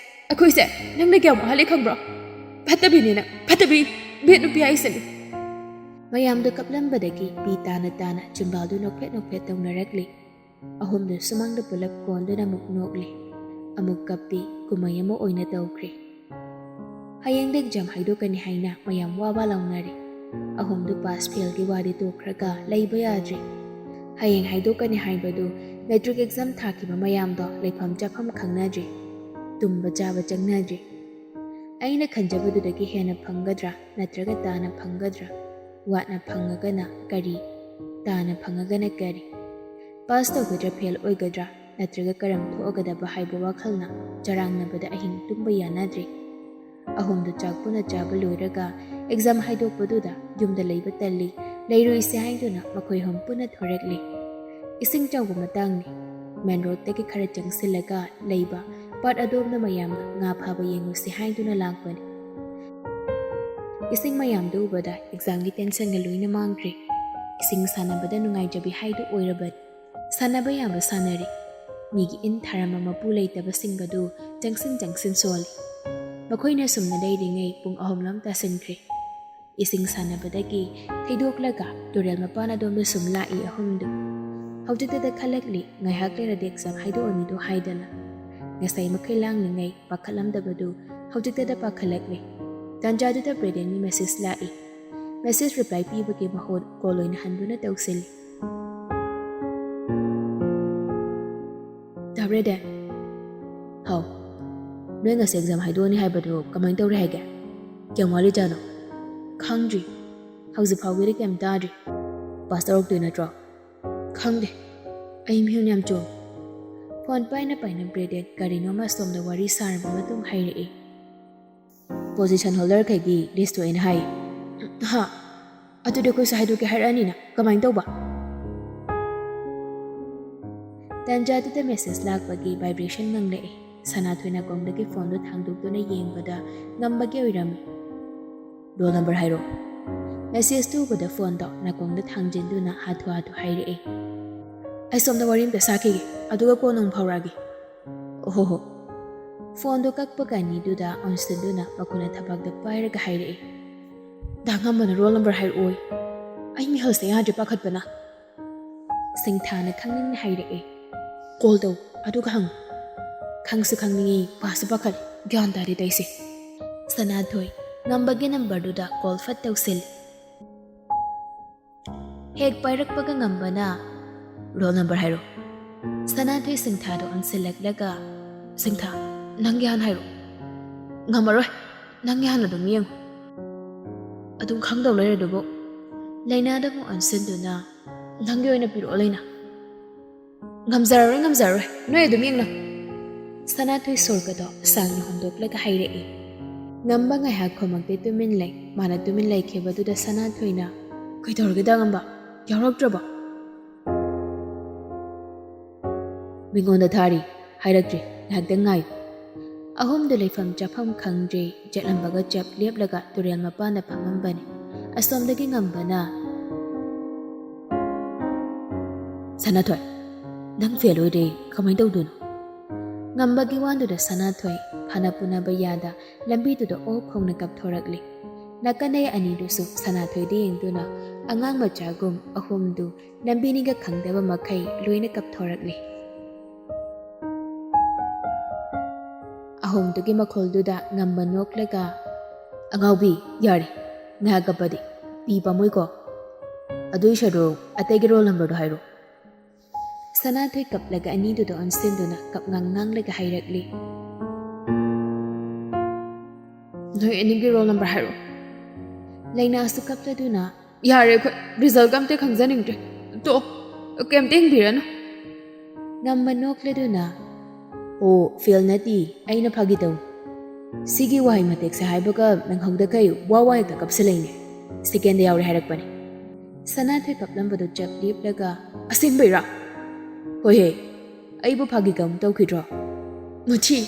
ꯑꯩꯈꯣꯏꯁꯦ ꯅꯪꯅ ꯀꯌꯥꯝ ꯋꯥꯍꯜꯂꯤ ꯈꯪꯕ꯭ꯔꯣ? ꯐꯠꯇꯕꯤꯅꯤ ꯅꯪ, ꯐꯠꯇꯕꯤ, ꯕꯦꯠ ꯅꯨꯄꯤ ꯍꯥꯏꯁꯤꯅꯤ꯫" ꯃꯌꯥꯝꯗꯣ ꯀꯞꯂꯝꯕꯗꯒꯤ ꯄꯤ ꯇꯥꯅ ꯇꯥꯅ ꯆꯤꯝꯕꯥꯜꯗꯨ ꯅꯣꯛꯐꯦꯠ ꯅꯣꯛꯐꯦꯠ ꯇꯧꯅꯔꯛꯂꯤ꯫ ꯑꯍꯨꯝꯗꯨ ꯁꯨꯃꯥꯡꯗ ꯄꯨꯂꯞ ꯀꯣꯟꯗꯨꯅ ꯑꯃꯨꯛ ꯅꯣꯛꯂꯤ꯫ ꯑꯃꯨꯛ ꯀꯞꯄꯤ, ꯀꯨꯝꯍꯩ ꯑꯃ ꯑꯣꯏꯅ ꯇꯧꯈ꯭ꯔꯦ꯫ ꯍꯌꯦꯡꯗ ꯑꯦꯛꯖꯥꯝ ꯍꯥꯏꯗꯣꯛꯀꯅꯤ ꯍꯥꯏꯅ ꯃꯌꯥꯝ ꯋꯥ ꯋꯥ ꯂꯥꯎꯅꯔꯦ꯫ ꯑꯍꯨꯝꯗꯨ ꯄꯥꯁ ꯐꯦꯜꯒꯤ ꯋꯥꯗꯤ ꯇꯣꯛꯈ꯭ꯔꯒ ꯂꯩꯕ ꯌꯥꯗ꯭ꯔꯦ꯫ ꯍꯌꯦꯡ ꯍꯥꯏꯗꯣꯛꯀꯅꯤ ꯍꯥꯏꯕꯗꯨ ꯃꯦꯇ꯭ꯔꯤꯛ ꯑꯦꯛꯖꯥꯝ ꯊꯥꯈꯤꯕ ꯃꯌꯥꯝꯗꯣ ꯂꯩꯐꯝ ꯆꯥꯐꯝ ꯈꯪꯅꯗ꯭ꯔꯦ꯫ ꯇꯨꯝꯕ ꯆꯥꯕ ꯆꯪꯅꯗ꯭ꯔꯦ꯫ ꯑꯩꯅ ꯈꯟꯖꯕꯗꯨꯗꯒꯤ ꯍꯦꯟꯅ ꯐꯪꯒꯗ꯭ꯔꯥ ꯅꯠꯇ꯭ꯔꯒ ꯇꯥꯅ ꯐꯪꯒꯗ꯭ꯔꯥ? ꯋꯥꯠꯅ ꯐꯪꯉꯒꯅ ꯀꯔꯤ? ꯇꯥꯅ ꯐꯪꯉꯒꯅ ꯀꯔꯤ? ꯄꯥꯁ ꯇꯧꯒꯗ꯭ꯔꯥ ꯐꯦꯜ ꯑꯣꯏꯒꯗ꯭ꯔꯥ ꯅꯠꯇ꯭ꯔꯒ ꯀꯔꯝ ꯊꯣꯛꯑꯒꯗꯕ ꯍꯥꯏꯕ ꯋꯥꯈꯜꯅ ꯆꯔꯥꯡꯅꯕꯗ ꯑꯍꯤꯡ ꯇꯨꯝꯕ ꯌꯥꯅꯗ꯭ꯔꯦ꯫ ꯑꯍꯨꯝꯗꯨ ꯆꯥꯛ ꯄꯨꯟꯅ ꯆꯥꯕ ꯂꯣꯏꯔꯒ ꯑꯦꯛꯖꯥꯝ ꯍꯥꯏꯗꯣꯛꯄꯗꯨꯗ ꯌꯨꯝꯗ ꯂꯩꯕ ꯇꯜꯂꯤ, ꯂꯩꯔꯣꯏꯁꯦ ꯍꯥꯏꯗꯨꯅ ꯃꯈꯣꯏ ꯑꯍꯨꯝ ꯄꯨꯟꯅ ꯊꯣꯔꯛꯂꯤ꯫ ꯏꯁꯤꯡ ꯆꯥꯎꯕ ꯃꯇꯥꯡꯅꯤ꯫ ꯃꯦꯟ ꯔꯣꯗꯇꯒꯤ ꯈꯔ ꯆꯪꯁꯤꯜꯂꯒ ꯂꯩꯕ ꯄꯥꯠ ꯑꯗꯣꯝꯗ ꯃꯌꯥꯝꯅ ꯉꯥ ꯐꯥꯕ ꯌꯦꯡꯉꯨꯁꯤ ꯍꯥꯏꯗꯨꯅ ꯂꯥꯛꯄꯅꯤ꯫ ꯏꯁꯤꯡ ꯃꯌꯥꯝꯗꯨ ꯎꯕꯗ ꯑꯦꯛꯖꯥꯝꯒꯤ ꯇꯦꯟꯁꯟꯒ ꯂꯣꯏꯅ ꯃꯥꯡꯈ꯭ꯔꯦ꯫ ꯏꯁꯤꯡ ꯁꯥꯟꯅꯕꯗ ꯅꯨꯡꯉꯥꯏꯖꯕꯤ ꯍꯥꯏꯗꯨ ꯑꯣꯏꯔꯕꯅꯤ꯫ ꯁꯥꯟꯅꯕ ꯌꯥꯕ ꯁꯥꯟꯅꯔꯤ꯫ ꯃꯤꯒꯤ ꯏꯟ ꯊꯥꯔꯝꯕ ꯃꯄꯨ ꯂꯩꯇꯕꯁꯤꯡꯒꯗꯨ ꯆꯪꯁꯤꯟ ꯆꯪꯁꯤꯟ ꯁꯣꯜꯂꯤ꯫ ꯃꯈꯣꯏꯅ ꯁꯨꯝꯅ ꯂꯩꯔꯤꯉꯩ ꯄꯨꯡ ꯑꯍꯨꯝꯂꯣꯝ ꯇꯥꯁꯤꯟꯈ꯭ꯔꯦ꯫ ꯏꯁꯤꯡ ꯁꯥꯟꯅꯕꯗꯒꯤ ꯊꯩꯗꯣꯛꯂꯒ ꯇꯨꯔꯦꯜ ꯃꯄꯥꯟ ꯑꯗꯣꯝꯗ ꯁꯨꯝ ꯂꯥꯛꯏ ꯑꯍꯨꯝꯗꯨ꯫ ꯍꯧꯖꯤꯛꯇꯗ ꯈꯜꯂꯛꯂꯤ, ꯉꯥꯏꯍꯥꯛ ꯂꯩꯔꯗꯤ ꯑꯦꯛꯖꯥꯝ ꯍꯥꯏꯗꯣꯛꯑꯅꯤꯗꯣ ꯍꯥꯏꯗꯅ꯫ ꯉꯁꯥꯏ ꯃꯈꯩ ꯂꯥꯡꯂꯤꯉꯩ ꯄꯥꯈꯠꯂꯝꯗꯕꯗꯨ ꯍꯧꯖꯤꯛꯇꯗ ꯄꯥꯈꯠꯂꯛꯂꯤ꯫ ꯇꯥꯟꯖꯥꯗꯨꯗ ꯕ꯭ꯔꯦꯗꯦꯟꯒꯤ ꯃꯦꯁꯦꯖ ꯂꯥꯛꯏ꯫ ꯃꯦꯁꯦꯖ ꯔꯤꯄ꯭ꯂꯥꯏ ꯄꯤꯕꯒꯤ ꯃꯍꯨꯠ ꯀꯣꯜ ꯑꯣꯏꯅ ꯍꯟꯗꯨꯅ ꯇꯧꯁꯤꯜꯂꯤ꯫ ꯗꯥ ꯕ꯭ꯔꯦꯗꯦꯟ꯫ ꯍꯥꯎ꯫ ꯅꯣꯏ ꯉꯁꯤ ꯑꯦꯛꯖꯥꯝ ꯍꯥꯏꯗꯣꯛꯑꯅꯤ ꯍꯥꯏꯕꯗꯨ ꯀꯃꯥꯏꯅ ꯇꯧꯔꯦ ꯍꯥꯏꯒꯦ? ꯀꯌꯥꯝ ꯋꯥꯠꯂꯤꯖꯥꯠꯅꯣ? ꯈꯪꯗ꯭ꯔꯤ꯫ ꯍꯧꯖꯤꯛ ꯐꯥꯎꯒꯤꯗꯤ ꯀꯩꯝ ꯇꯥꯗ꯭ꯔꯤ꯫ ꯄꯥꯁ ꯇꯧꯔꯛꯇꯣꯏ ꯅꯠꯇ꯭ꯔꯣ? ꯈꯪꯗꯦ꯫ ꯑꯩ ꯃꯤꯍꯨꯟ ꯌꯥꯝ ꯆꯣꯜꯂꯤ꯫ ꯐꯣꯟ ꯄꯥꯏꯅ ꯄꯥꯏꯅ ꯕ꯭ꯔꯦꯗꯦꯟ ꯀꯔꯤꯅꯣꯃ ꯑꯁꯣꯝꯗ ꯋꯥꯔꯤ ꯁꯥꯔꯕ ꯃꯇꯨꯡ ꯍꯥꯏꯔꯛꯏ꯫ ꯄꯣꯖꯤꯁꯟ ꯍꯣꯜꯗꯔꯈꯩꯒꯤ ꯂꯤꯁꯇꯨ ꯑꯩꯅ ꯍꯥꯏ꯫ ꯍꯥ? ꯑꯗꯨꯗꯤ ꯑꯩꯈꯣꯏꯁꯨ ꯍꯥꯏꯗꯣꯛꯀꯦ ꯍꯥꯏꯔꯛꯑꯅꯤꯅ ꯀꯃꯥꯏꯅ ꯇꯧꯕ? ꯇꯥꯟꯖꯥꯗꯨꯗ ꯃꯦꯁꯦꯖ ꯂꯥꯛꯄꯒꯤ ꯚꯥꯏꯕ꯭ꯔꯦꯁꯟ ꯉꯪꯂꯛꯏ꯫ ꯁꯅꯥꯊꯣꯏ ꯅꯥꯀꯣꯡꯗꯒꯤ ꯐꯣꯟꯗꯨ ꯊꯥꯡꯗꯣꯛꯇꯨꯅ ꯌꯦꯡꯕꯗ ꯉꯝꯕꯒꯤ ꯑꯣꯏꯔꯝꯃꯤ꯫ ꯔꯣꯜ ꯅꯝꯕꯔ ꯍꯥꯏꯔꯣ꯫ ꯃꯦꯁꯦꯖꯇꯨ ꯎꯕꯗ ꯐꯣꯟꯗꯣ ꯅꯥꯀꯣꯡꯗ ꯊꯥꯡꯖꯤꯟꯗꯨꯅ ꯍꯥꯊꯨ ꯍꯥꯊꯨ ꯍꯥꯏꯔꯛꯏ꯫ ꯑꯩ ꯁꯣꯝꯗ ꯋꯥꯔꯤ ꯑꯃꯇ ꯁꯥꯈꯤꯒꯦ, ꯑꯗꯨꯒ ꯀꯣꯟꯅ ꯑꯃꯨꯛ ꯐꯥꯎꯔꯛꯑꯒꯦ꯫ ꯑꯣꯍꯣꯍꯣ꯫ ꯐꯣꯟꯗꯣ ꯀꯛꯄꯒ ꯑꯅꯤꯗꯨꯗ ꯑꯣꯟꯁꯤꯟꯗꯨꯅ ꯃꯈꯣꯏꯅ ꯊꯕꯥꯛꯇ ꯄꯥꯏꯔꯒ ꯍꯥꯏꯔꯛꯏ꯫ ꯗꯥ ꯉꯝꯕꯅ ꯔꯣꯜ ꯅꯝꯕꯔ ꯍꯥꯏꯔꯛꯑꯣꯏ꯫ ꯑꯩ ꯃꯤꯍꯜꯁꯦ ꯌꯥꯗ꯭ꯔꯦ ꯄꯥꯈꯠꯄꯅ꯫ ꯁꯤꯡꯊꯥꯅ ꯈꯪꯅꯤꯡꯅ ꯍꯥꯏꯔꯛꯑꯦ꯫ ꯀꯣꯜ ꯇꯧ, ꯑꯗꯨꯒ ꯍꯪꯉꯨ꯫ ꯈꯪꯁꯨ ꯈꯪꯅꯤꯡꯉꯤ, ꯄꯥꯁꯨ ꯄꯥꯈꯠꯂꯤ, ꯒ꯭ꯌꯥꯟ ꯇꯥꯗꯦ ꯇꯧꯏꯁꯦ꯫ ꯁꯅꯥꯊꯣꯏ, ꯉꯝꯕꯒꯤ ꯅꯝꯕꯔꯗꯨꯗ ꯀꯣꯜ ꯐꯠ ꯇꯧꯁꯤꯜꯂꯤ꯫ ꯍꯦꯛ ꯄꯥꯏꯔꯛꯄꯒ ꯉꯝꯕꯅ, "ꯔꯣꯜ ꯅꯝꯕꯔ ꯍꯥꯏꯔꯣ꯫" ꯁꯅꯥꯊꯣꯏ ꯁꯤꯡꯊꯥꯗꯣ ꯑꯣꯟꯁꯤꯜꯂꯛꯂꯒ, "ꯁꯤꯡꯊꯥ, ꯅꯪꯒꯤ ꯍꯥꯟꯅ ꯍꯥꯏꯔꯣ꯫" "ꯉꯝꯃꯔꯣꯏ, ꯅꯪꯒꯤ ꯍꯥꯟꯅ ꯑꯗꯨꯝ ꯌꯦꯡꯉꯨ꯫" "ꯑꯗꯨꯝ ꯈꯪꯗꯧ ꯂꯩꯔꯗꯨꯕꯨ꯫" ꯂꯩꯅꯥꯗ ꯑꯃꯨꯛ ꯑꯣꯟꯁꯤꯟꯗꯨꯅ, "ꯅꯪꯒꯤ ꯑꯣꯏꯅ ꯄꯤꯔꯛꯑꯣ, ꯂꯩꯅꯥ꯫" "ꯉꯝꯖꯔꯔꯣꯏ, ꯉꯝꯖꯔꯔꯣꯏ, ꯅꯣꯏ ꯑꯗꯨꯝ ꯌꯦꯡꯅꯧ꯫" ꯁꯅꯥꯊꯣꯏ ꯁꯣꯔꯒꯗꯣ ꯁꯥꯡꯅ ꯍꯣꯟꯗꯣꯛꯂꯒ ꯍꯥꯏꯔꯛꯏ꯫ ꯉꯝꯕ ꯉꯥꯏꯍꯥꯛ ꯈꯨꯃꯛꯇꯦ, ꯇꯨꯃꯤꯟ ꯂꯩ꯫ ꯃꯥꯅ ꯇꯨꯃꯤꯟ ꯂꯩꯈꯤꯕꯗꯨꯗ ꯁꯅꯥꯊꯣꯏꯅ, "ꯀꯩꯗꯧꯔꯒꯦꯗ ꯉꯝꯕ? ꯌꯥꯎꯔꯛꯇ꯭ꯔꯕꯣ?" "ꯃꯤꯉꯣꯟꯗ ꯊꯥꯔꯤ, ꯍꯥꯏꯔꯛꯇ꯭ꯔꯤ, ꯉꯥꯏꯍꯥꯛꯇꯪ ꯉꯥꯏꯌꯨ꯫" ꯑꯍꯨꯝꯗꯨ ꯂꯩꯐꯝ ꯆꯥꯐꯝ ꯈꯪꯗ꯭ꯔꯦ꯫ ꯆꯠꯂꯝꯕꯒ ꯆꯞ ꯂꯦꯞꯂꯒ ꯇꯨꯔꯦꯜ ꯃꯄꯥꯟꯗ ꯐꯝꯃꯝꯕꯅꯤ꯫ ꯑꯁꯣꯝꯗꯒꯤ ꯉꯝꯕꯅ, "ꯁꯅꯥꯊꯣꯏ, ꯅꯪ ꯐꯦꯜ ꯑꯣꯏꯔꯦ, ꯀꯃꯥꯏꯅ ꯇꯧꯗꯣꯏꯅꯣ?" ꯉꯝꯕꯒꯤ ꯋꯥꯗꯨꯗ ꯁꯅꯥꯊꯣꯏ ꯐꯅ ꯄꯨꯅꯕ ꯌꯥꯗ ꯂꯝꯕꯤꯗꯨꯗ ꯑꯣꯛ ꯈꯣꯡꯅ ꯀꯞꯊꯣꯔꯛꯂꯤ꯫ ꯅꯥꯀꯟꯗꯩ ꯑꯅꯤꯗꯨꯁꯨ ꯁꯅꯥꯊꯣꯏꯗ ꯌꯦꯡꯗꯨꯅ ꯑꯉꯥꯡ ꯃꯆꯥꯒꯨꯝ ꯑꯍꯨꯝꯗꯨ ꯂꯝꯕꯤꯅꯤꯒ ꯈꯪꯗꯕ ꯃꯈꯩ ꯂꯣꯏꯅ ꯀꯞꯊꯣꯔꯛꯂꯤ꯫ ꯑꯍꯨꯝꯗꯨꯒꯤ ꯃꯈꯣꯜꯗꯨꯗ ꯉꯝꯕ ꯅꯣꯛꯂꯒ, ꯑꯉꯥꯎꯕꯤ, ꯌꯥꯔꯦ, ꯉꯥꯏꯍꯥꯛ ꯀꯞꯄꯗꯤ ꯄꯤ ꯄꯥꯝꯃꯣꯏꯀꯣ꯫ ꯑꯗꯨꯏ ꯁꯔꯨꯛ ꯑꯇꯩꯒꯤ ꯔꯣꯜ ꯅꯝꯕꯔꯗꯣ ꯍꯥꯏꯔꯣ꯫ ꯁꯅꯥꯊꯣꯏ ꯀꯞꯂꯒ ꯑꯅꯤꯗꯨꯗ ꯑꯣꯟꯁꯤꯟꯗꯨꯅ ꯀꯞꯉꯥꯡ ꯉꯥꯡꯂꯒ ꯍꯥꯏꯔꯛꯂꯤ꯫ ꯅꯣꯏ ꯑꯅꯤꯒꯤ ꯔꯣꯜ ꯅꯝꯕꯔ ꯍꯥꯏꯔꯣ꯫ ꯂꯩꯅꯥꯁꯨ ꯀꯞꯂꯗꯨꯅ, ꯌꯥꯔꯦ, ꯑꯩꯈꯣꯏ ꯔꯤꯖꯜꯒ ꯑꯝꯇ ꯈꯪꯖꯅꯤꯡꯗ꯭ꯔꯦ꯫ ꯇꯣꯛꯑꯣ, ꯀꯩꯝꯇ ꯌꯦꯡꯕꯤꯔꯅꯨ꯫ ꯉꯝꯃ ꯅꯣꯛꯂꯗꯨꯅ, ꯑꯣ, ꯐꯦꯜ ꯅꯠꯇꯦ, ꯑꯩꯅ ꯐꯥꯒꯤ ꯇꯧ꯫ ꯁꯤꯒꯤ ꯋꯥꯍꯩ ꯃꯇꯦꯛꯁꯦ ꯍꯥꯏꯕꯒ ꯅꯪꯍꯧꯗꯈꯩ ꯋꯥ ꯋꯥ ꯍꯦꯛꯇ ꯀꯞꯁꯤꯜꯂꯛꯏꯅꯦ꯫ ꯁꯦꯀꯦꯟꯗ ꯌꯥꯎꯔꯦ ꯍꯥꯏꯔꯛꯄꯅꯦ꯫ ꯁꯅꯥꯊꯣꯏ ꯀꯞꯂꯝꯕꯗꯨ ꯆꯞ ꯂꯦꯞꯂꯒ, ꯑꯁꯦꯡꯕꯩꯔꯥ? ꯍꯣꯏꯍꯦ, ꯑꯩꯕꯨ ꯐꯥꯒꯤꯒ ꯑꯃꯨꯛ ꯇꯧꯈꯤꯗ꯭ꯔꯣ? ꯃꯨꯊꯤ,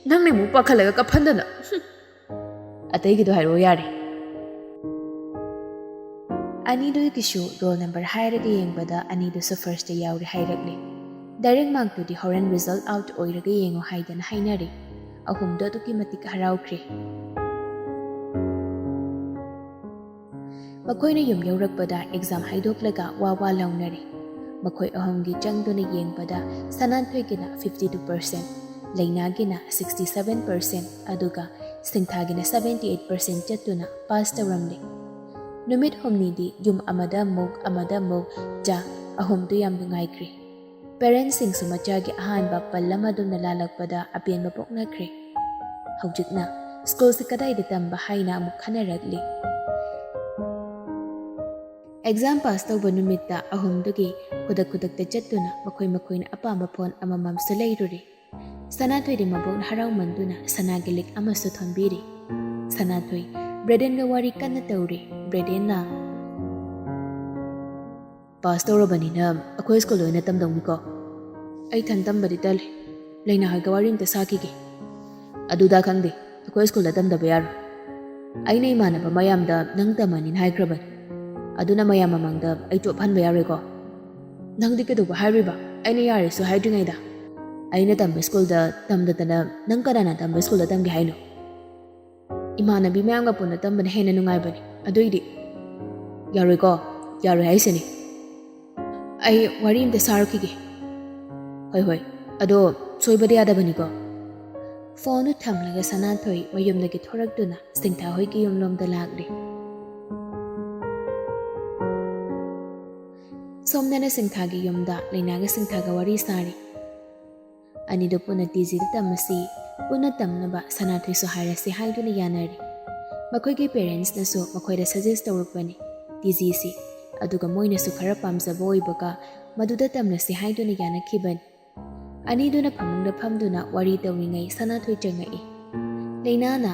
ꯅꯪꯅ ꯑꯃꯨꯛ ꯄꯥꯈꯠꯂꯒ ꯀꯞꯍꯟꯗꯅ꯫ ꯍꯨꯝ꯫ ꯑꯇꯩꯒꯤꯗꯣ ꯍꯥꯏꯔꯛꯑꯣ ꯌꯥꯔꯦ꯫ ꯑꯅꯤꯗꯨꯒꯤꯁꯨ ꯔꯣꯜ ꯅꯝꯕꯔ ꯍꯥꯏꯔꯒ ꯌꯦꯡꯕꯗ ꯑꯅꯤꯗꯨꯁꯨ ꯐꯥꯔꯁꯇ ꯌꯥꯎꯔꯦ ꯍꯥꯏꯔꯛꯂꯦ꯫ ꯗꯥꯏꯔꯦꯛ ꯃꯥꯔꯛꯇꯨꯗꯤ ꯍꯣꯔꯦꯟ ꯔꯤꯖꯜ ꯑꯥꯎꯠ ꯑꯣꯏꯔꯒ ꯌꯦꯡꯉꯣ ꯍꯥꯏꯗꯅ ꯍꯥꯏꯅꯔꯦ꯫ ꯑꯍꯨꯝꯗꯣ ꯑꯗꯨꯛꯀꯤ ꯃꯇꯤꯛ ꯍꯔꯥꯎꯈ꯭ꯔꯦ꯫ ꯃꯈꯣꯏꯅ ꯌꯨꯝ ꯌꯧꯔꯛꯄꯗ ꯑꯦꯛꯖꯥꯝ ꯍꯥꯏꯗꯣꯛꯂꯒ ꯋꯥ ꯋꯥ ꯂꯥꯎꯅꯔꯦ꯫ ꯃꯈꯣꯏ ꯑꯍꯨꯝꯒꯤ ꯆꯪꯗꯨꯅ ꯌꯦꯡꯕꯗ ꯁꯅꯥꯊꯣꯏꯒꯤꯅ ꯐꯤꯐꯇꯤ ꯇꯨ ꯄꯥꯔꯁꯦꯟ, ꯂꯩꯅꯥꯒꯤꯅ ꯁꯤꯛꯁꯇꯤ ꯁꯚꯦꯟ ꯄꯥꯔꯁꯦꯟ, ꯑꯗꯨꯒ ꯁꯤꯡꯊꯥꯒꯤꯅ ꯁꯚꯦꯟꯇꯤ ꯑꯩꯠ ꯄꯥꯔꯁꯦꯟ ꯆꯠꯇꯨꯅ ꯄꯥꯁ ꯇꯧꯔꯝꯂꯦ꯫ ꯅꯨꯃꯤꯠ ꯍꯨꯝꯅꯤꯗꯤ ꯌꯨꯝ ꯑꯃꯗ ꯑꯃꯨꯛ, ꯑꯃꯗ ꯑꯃꯨꯛ ꯆꯥ, ꯑꯍꯨꯝꯗꯨ ꯌꯥꯝ ꯅꯨꯡꯉꯥꯏꯈ꯭ꯔꯦ꯫ ꯄꯦꯔꯦꯟꯁꯁꯤꯡꯁꯨ ꯃꯆꯥꯒꯤ ꯑꯍꯥꯟꯕ ꯄꯜ ꯑꯃ ꯑꯗꯨꯝꯅ ꯂꯥꯜꯂꯛꯄꯗ ꯑꯄꯦꯟꯕ ꯄꯣꯛꯅꯈ꯭ꯔꯦ꯫ ꯍꯧꯖꯤꯛꯅ ꯁ꯭ꯀꯨꯜꯁꯤ ꯀꯗꯥꯏꯗ ꯇꯝꯕ ꯍꯥꯏꯅ ꯑꯃꯨꯛ ꯈꯟꯅꯔꯛꯂꯤ꯫ ꯑꯦꯛꯖꯥꯝ ꯄꯥꯁ ꯇꯧꯕ ꯅꯨꯃꯤꯠꯇ ꯑꯍꯨꯝꯗꯨꯒꯤ ꯈꯨꯗꯛ ꯈꯨꯗꯛꯇ ꯆꯠꯇꯨꯅ ꯃꯈꯣꯏ ꯃꯈꯣꯏꯅ ꯑꯄꯥꯝꯕ ꯐꯣꯟ ꯑꯃꯃꯝꯁꯨ ꯂꯩꯔꯨꯔꯦ꯫ ꯁꯅꯥꯊꯣꯏꯗꯤ ꯃꯕꯣꯛꯅ ꯍꯔꯥꯎꯃꯟꯗꯨꯅ ꯁꯅꯥꯒꯤ ꯂꯤꯛ ꯑꯃꯁꯨ ꯊꯣꯟꯕꯤꯔꯤ꯫ ꯁꯅꯥꯊꯣꯏ ꯕ꯭ꯔꯦꯗꯦꯟꯒ ꯋꯥꯔꯤ ꯀꯟꯅ ꯇꯧꯔꯤ꯫ ꯕ꯭ꯔꯦꯗꯦꯟꯅ, "ꯄꯥꯁ ꯇꯧꯔꯕꯅꯤꯅ ꯑꯩꯈꯣꯏ ꯁ꯭ꯀꯨꯜꯗ ꯑꯣꯏꯅ ꯇꯝꯗꯧꯅꯤꯀꯣ?" "ꯑꯩ ꯏꯊꯟ ꯇꯝꯕꯗꯤ ꯇꯜꯂꯤ꯫ ꯂꯩꯅꯥ ꯍꯣꯏꯒ ꯋꯥꯔꯤ ꯑꯝꯇ ꯁꯥꯈꯤꯒꯦ꯫" "ꯑꯗꯨꯗ ꯈꯪꯗꯦ, ꯑꯩꯈꯣꯏ ꯁ꯭ꯀꯨꯜꯗ ꯇꯝꯗꯕ ꯌꯥꯔꯣꯏ꯫ ꯑꯩꯅ ꯏꯃꯥꯟꯅꯕ ꯃꯌꯥꯝꯗ ꯅꯪ ꯇꯝꯃꯅꯤꯅ ꯍꯥꯏꯈ꯭ꯔꯕꯅꯤ꯫ ꯑꯗꯨꯅ ꯃꯌꯥꯝ ꯃꯃꯥꯡꯗ ꯑꯩ ꯆꯣꯞꯍꯟꯕ ꯌꯥꯔꯣꯏꯀꯣ?" "ꯅꯪꯗꯤ ꯀꯩꯗꯧꯕ ꯍꯥꯏꯔꯨꯏꯕ, ꯑꯩꯅ ꯌꯥꯔꯦꯁꯨ ꯍꯥꯏꯗ꯭ꯔꯤꯉꯩꯗ?" "ꯑꯩꯅ ꯇꯝꯕ ꯁ꯭ꯀꯨꯜꯗ ꯇꯝꯗꯗꯅ ꯅꯪ ꯀꯅꯥꯅ ꯇꯝꯕ ꯁ꯭ꯀꯨꯜꯗ ꯇꯝꯒꯦ ꯍꯥꯏꯅꯣ?" "ꯏꯃꯥꯟꯅꯕꯤ ꯃꯌꯥꯝꯒ ꯄꯨꯟꯅ ꯇꯝꯕꯅ ꯍꯦꯟꯅ ꯅꯨꯡꯉꯥꯏꯕꯅꯤ꯫ ꯑꯗꯨꯏꯗꯤ ꯌꯥꯔꯣꯏꯀꯣ?" "ꯌꯥꯔꯣꯏ ꯍꯥꯏꯁꯤꯅꯤ꯫ ꯑꯩ ꯋꯥꯔꯤ ꯑꯝꯇ ꯁꯥꯔꯨꯈꯤꯒꯦ꯫" "ꯍꯣꯏ, ꯍꯣꯏ, ꯑꯗꯣ ꯁꯣꯏꯕꯗꯤ ꯌꯥꯗꯕꯅꯤꯀꯣ?" ꯐꯣꯟꯗꯨ ꯊꯝꯂꯒ ꯁꯅꯥꯊꯣꯏ ꯃꯌꯨꯝꯗꯒꯤ ꯊꯣꯔꯛꯇꯨꯅ ꯁꯤꯡꯊꯥ ꯍꯣꯏꯒꯤ ꯌꯨꯝꯂꯣꯝꯗ ꯂꯥꯛꯂꯤ꯫ ꯁꯣꯝꯗꯅ ꯁꯤꯡꯊꯥꯒꯤ ꯌꯨꯝꯗ ꯂꯩꯅꯥꯒ ꯁꯤꯡꯊꯥꯒ ꯋꯥꯔꯤ ꯁꯥꯔꯤ꯫ ꯑꯅꯤꯗꯨ ꯄꯨꯟꯅ ꯇꯤ ꯖꯤꯗ ꯇꯝꯃꯁꯤ, ꯄꯨꯟꯅ ꯇꯝꯅꯕ ꯁꯅꯥꯊꯣꯏꯁꯨ ꯍꯥꯏꯔꯁꯤ ꯍꯥꯏꯗꯨꯅ ꯌꯥꯅꯔꯤ꯫ ꯃꯈꯣꯏꯒꯤ ꯄꯦꯔꯦꯟꯁꯅꯁꯨ ꯃꯈꯣꯏꯗ ꯁꯖꯦꯁ ꯇꯧꯔꯛꯄꯅꯤ ꯇꯤ ꯖꯤꯁꯤ꯫ ꯑꯗꯨꯒ ꯃꯣꯏꯅꯁꯨ ꯈꯔ ꯄꯥꯝꯖꯕ ꯑꯣꯏꯕꯒ ꯃꯗꯨꯗ ꯇꯝꯂꯁꯤ ꯍꯥꯏꯗꯨꯅ ꯌꯥꯅꯈꯤꯕꯅꯤ꯫ ꯑꯅꯤꯗꯨꯅ ꯐꯃꯨꯡꯗ ꯐꯝꯗꯨꯅ ꯋꯥꯔꯤ ꯇꯧꯔꯤꯉꯩ ꯁꯅꯥꯊꯣꯏ ꯆꯪꯉꯛꯏ꯫ ꯂꯩꯅꯥꯅ,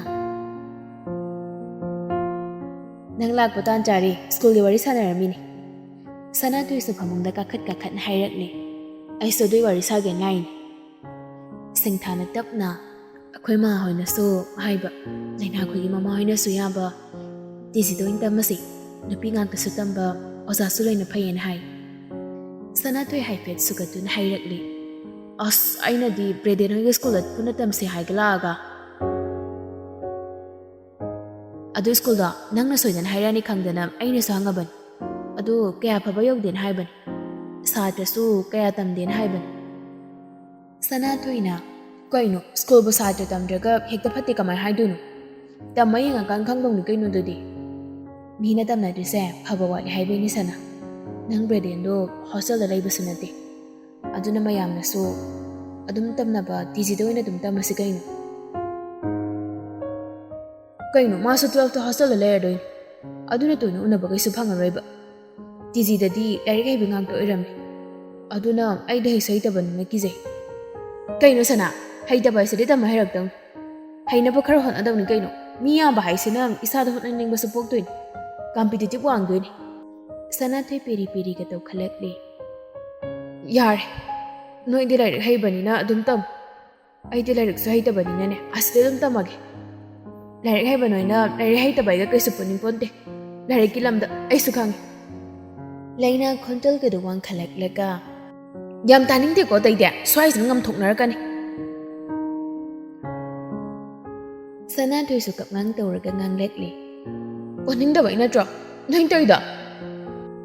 "ꯅꯪ ꯂꯥꯛꯄ ꯇꯥꯟ ꯆꯥꯔꯦ, ꯁ꯭ꯀꯨꯜꯒꯤ ꯋꯥꯔꯤ ꯁꯥꯟꯅꯔꯝꯃꯤꯅꯦ꯫" ꯁꯅꯥꯊꯣꯏꯁꯨ ꯐꯃꯨꯡꯗ ꯀꯥꯈꯠ ꯀꯥꯈꯠꯅ ꯍꯥꯏꯔꯛꯂꯦ꯫ "ꯑꯩꯁꯨ ꯑꯗꯨꯏ ꯋꯥꯔꯤ ꯁꯥꯒꯦꯅ ꯂꯥꯛꯏꯅꯦ꯫" ꯁꯤꯡꯊꯥꯅ ꯇꯞꯅ, "ꯑꯩꯈꯣꯏ ꯃꯥ ꯍꯣꯏꯅꯁꯨ ꯍꯥꯏꯕ, ꯂꯩꯅꯥ ꯈꯣꯏꯒꯤ ꯃꯃꯥ ꯍꯣꯏꯅꯁꯨ ꯌꯥꯕ, ꯇꯤ ꯖꯤꯗ ꯑꯣꯏꯅ ꯇꯝꯃꯁꯤ, ꯅꯨꯄꯤ ꯉꯥꯛꯇꯁꯨ ꯇꯝꯕ, ꯑꯣꯖꯥꯁꯨ ꯂꯣꯏꯅ ꯐꯩꯌꯦꯅ ꯍꯥꯏ꯫" ꯁꯅꯥꯊꯣꯏ ꯍꯥꯏꯐꯦꯠ ꯁꯨꯒꯠꯇꯨꯅ ꯍꯥꯏꯔꯛꯂꯤ, "ꯑꯁ, ꯑꯩꯅꯗꯤ ꯕ꯭ꯔꯦꯗꯦꯟ ꯍꯣꯏꯒꯤ ꯁ꯭ꯀꯨꯜꯗ ꯄꯨꯟꯅ ꯇꯝꯁꯦ ꯍꯥꯏꯒ ꯂꯥꯛꯑꯒ꯫ ꯑꯗꯨ ꯁ꯭ꯀꯨꯜꯗꯣ ꯅꯪꯅ ꯁꯣꯏꯗꯅ ꯍꯥꯏꯔꯛꯑꯅꯤ ꯈꯪꯗꯅ ꯑꯩꯅꯁꯨ ꯍꯪꯉꯕꯅꯤ꯫ ꯑꯗꯨ ꯀꯌꯥ ꯐꯕ ꯌꯧꯗꯦꯅ ꯍꯥꯏꯕꯅꯤ꯫ ꯁꯥꯇ꯭ꯔꯁꯨ ꯀꯌꯥ ꯇꯝꯗꯦꯅ ꯍꯥꯏꯕꯅꯤ꯫" ꯁꯅꯥꯊꯣꯏꯅ, "ꯀꯩꯅꯣ, ꯁ꯭ꯀꯨꯜꯕꯨ ꯁꯥꯇ꯭ꯔ ꯇꯝꯗ꯭ꯔꯒ ꯍꯦꯛꯇ ꯐꯠꯇꯦ ꯀꯃꯥꯏ ꯍꯥꯏꯗꯣꯏꯅꯣ? ꯇꯝꯃ ꯌꯦꯡꯉꯀꯥꯟ ꯈꯪꯗꯧꯅꯤ ꯀꯩꯅꯣ ꯑꯗꯨꯗꯤ꯫ ꯃꯤꯅ ꯇꯝꯅꯗ꯭ꯔꯤꯁꯦ ꯐꯕ ꯋꯥꯠꯂꯤ ꯍꯥꯏꯕꯩꯅꯤ ꯁꯅꯥ꯫ ꯅꯪ ꯕ꯭ꯔꯦꯗꯦꯟꯗꯣ ꯍꯣꯁꯇꯦꯜꯗ ꯂꯩꯕꯁꯨ ꯅꯠꯇꯦ꯫ ꯑꯗꯨꯅ ꯃꯌꯥꯝꯅꯁꯨ ꯑꯗꯨꯝ ꯇꯝꯅꯕ ꯇꯤ ꯖꯤꯗ ꯑꯣꯏꯅ ꯑꯗꯨꯝ ꯇꯝꯃꯁꯤ ꯀꯩꯅꯣ꯫" "ꯀꯩꯅꯣ, ꯃꯥꯁꯨ ꯇꯨꯋꯦꯜꯐꯇ ꯍꯣꯁꯇꯦꯜꯗ ꯂꯩꯔꯗꯣꯏꯅꯤ꯫ ꯑꯗꯨꯅ ꯇꯣꯏꯅ ꯎꯅꯕ ꯀꯩꯁꯨ ꯐꯪꯉꯔꯣꯏꯕ꯫ ꯇꯤ ꯖꯤꯗꯗꯤ ꯂꯥꯏꯔꯤꯛ ꯍꯩꯕꯤ ꯉꯥꯛꯇ ꯑꯣꯏꯔꯝꯃꯤ꯫ ꯑꯗꯨꯅ ꯑꯩꯗꯤ ꯍꯩꯁꯨ ꯍꯩꯇꯕꯅꯤꯅ ꯀꯤꯖꯩ꯫" "ꯀꯩꯅꯣ ꯁꯅꯥ, ꯍꯩꯇꯕ ꯍꯥꯏꯁꯤꯗꯤ ꯇꯝꯕ ꯍꯩꯔꯛꯇꯧꯅꯤ꯫ ꯍꯩꯅꯕ ꯈꯔ ꯍꯣꯠꯅꯗꯧꯅꯤ ꯀꯩꯅꯣ꯫ ꯃꯤ ꯌꯥꯝꯕ ꯍꯥꯏꯁꯤꯅ ꯏꯁꯥꯗ ꯍꯣꯠꯅꯅꯤꯡꯕꯁꯨ ꯄꯣꯛꯇꯣꯏꯅꯤ, ꯀꯝꯄꯤꯇꯤꯇꯤꯚ ꯋꯥꯡꯗꯣꯏꯅꯤ꯫" ꯁꯅꯥꯊꯣꯏ ꯄꯦꯔꯤ ꯄꯦꯔꯤꯒ ꯇꯧꯈꯠꯂꯛꯂꯦ꯫ "ꯌꯥꯔꯦ, ꯅꯣꯏꯗꯤ ꯂꯥꯏꯔꯤꯛ ꯍꯩꯕꯅꯤꯅ ꯑꯗꯨꯝ ꯇꯝꯃꯨ꯫ ꯑꯩꯗꯤ ꯂꯥꯏꯔꯤꯛꯁꯨ ꯍꯩꯇꯕꯅꯤꯅꯅꯦ, ꯑꯁꯤꯗ ꯑꯗꯨꯝ ꯇꯝꯃꯒꯦ꯫ ꯂꯥꯏꯔꯤꯛ ꯍꯩꯕ ꯅꯣꯏꯅ ꯂꯥꯏꯔꯤꯛ ꯍꯩꯇꯕ ꯑꯩꯒ ꯀꯩꯁꯨ ꯄꯨꯅꯤꯡꯄꯣꯟꯇꯦ꯫ ꯂꯥꯏꯔꯤꯛꯀꯤ ꯂꯝꯗ ꯑꯩꯁꯨ ꯈꯪꯉꯤ꯫" ꯂꯩꯅꯥ ꯈꯣꯟꯖꯦꯜꯒꯗꯨ ꯋꯥꯡꯈꯠꯂꯛꯂꯒ, "ꯌꯥꯝ ꯇꯥꯅꯤꯡꯗꯦꯀꯣ ꯑꯇꯩꯗꯤ, ꯁ꯭ꯋꯥꯏꯁꯤꯗ ꯉꯝꯊꯣꯛꯅꯔꯛꯀꯅꯤ꯫" ꯁꯅꯥꯊꯣꯏꯁꯨ ꯀꯞꯉꯥꯡ ꯇꯧꯔꯒ ꯉꯥꯡꯂꯛꯂꯦ꯫ "ꯄꯣꯅꯤꯡꯗꯕꯩ ꯅꯠꯇ꯭ꯔꯣ ꯅꯣꯏ ꯇꯧꯔꯤꯗꯣ?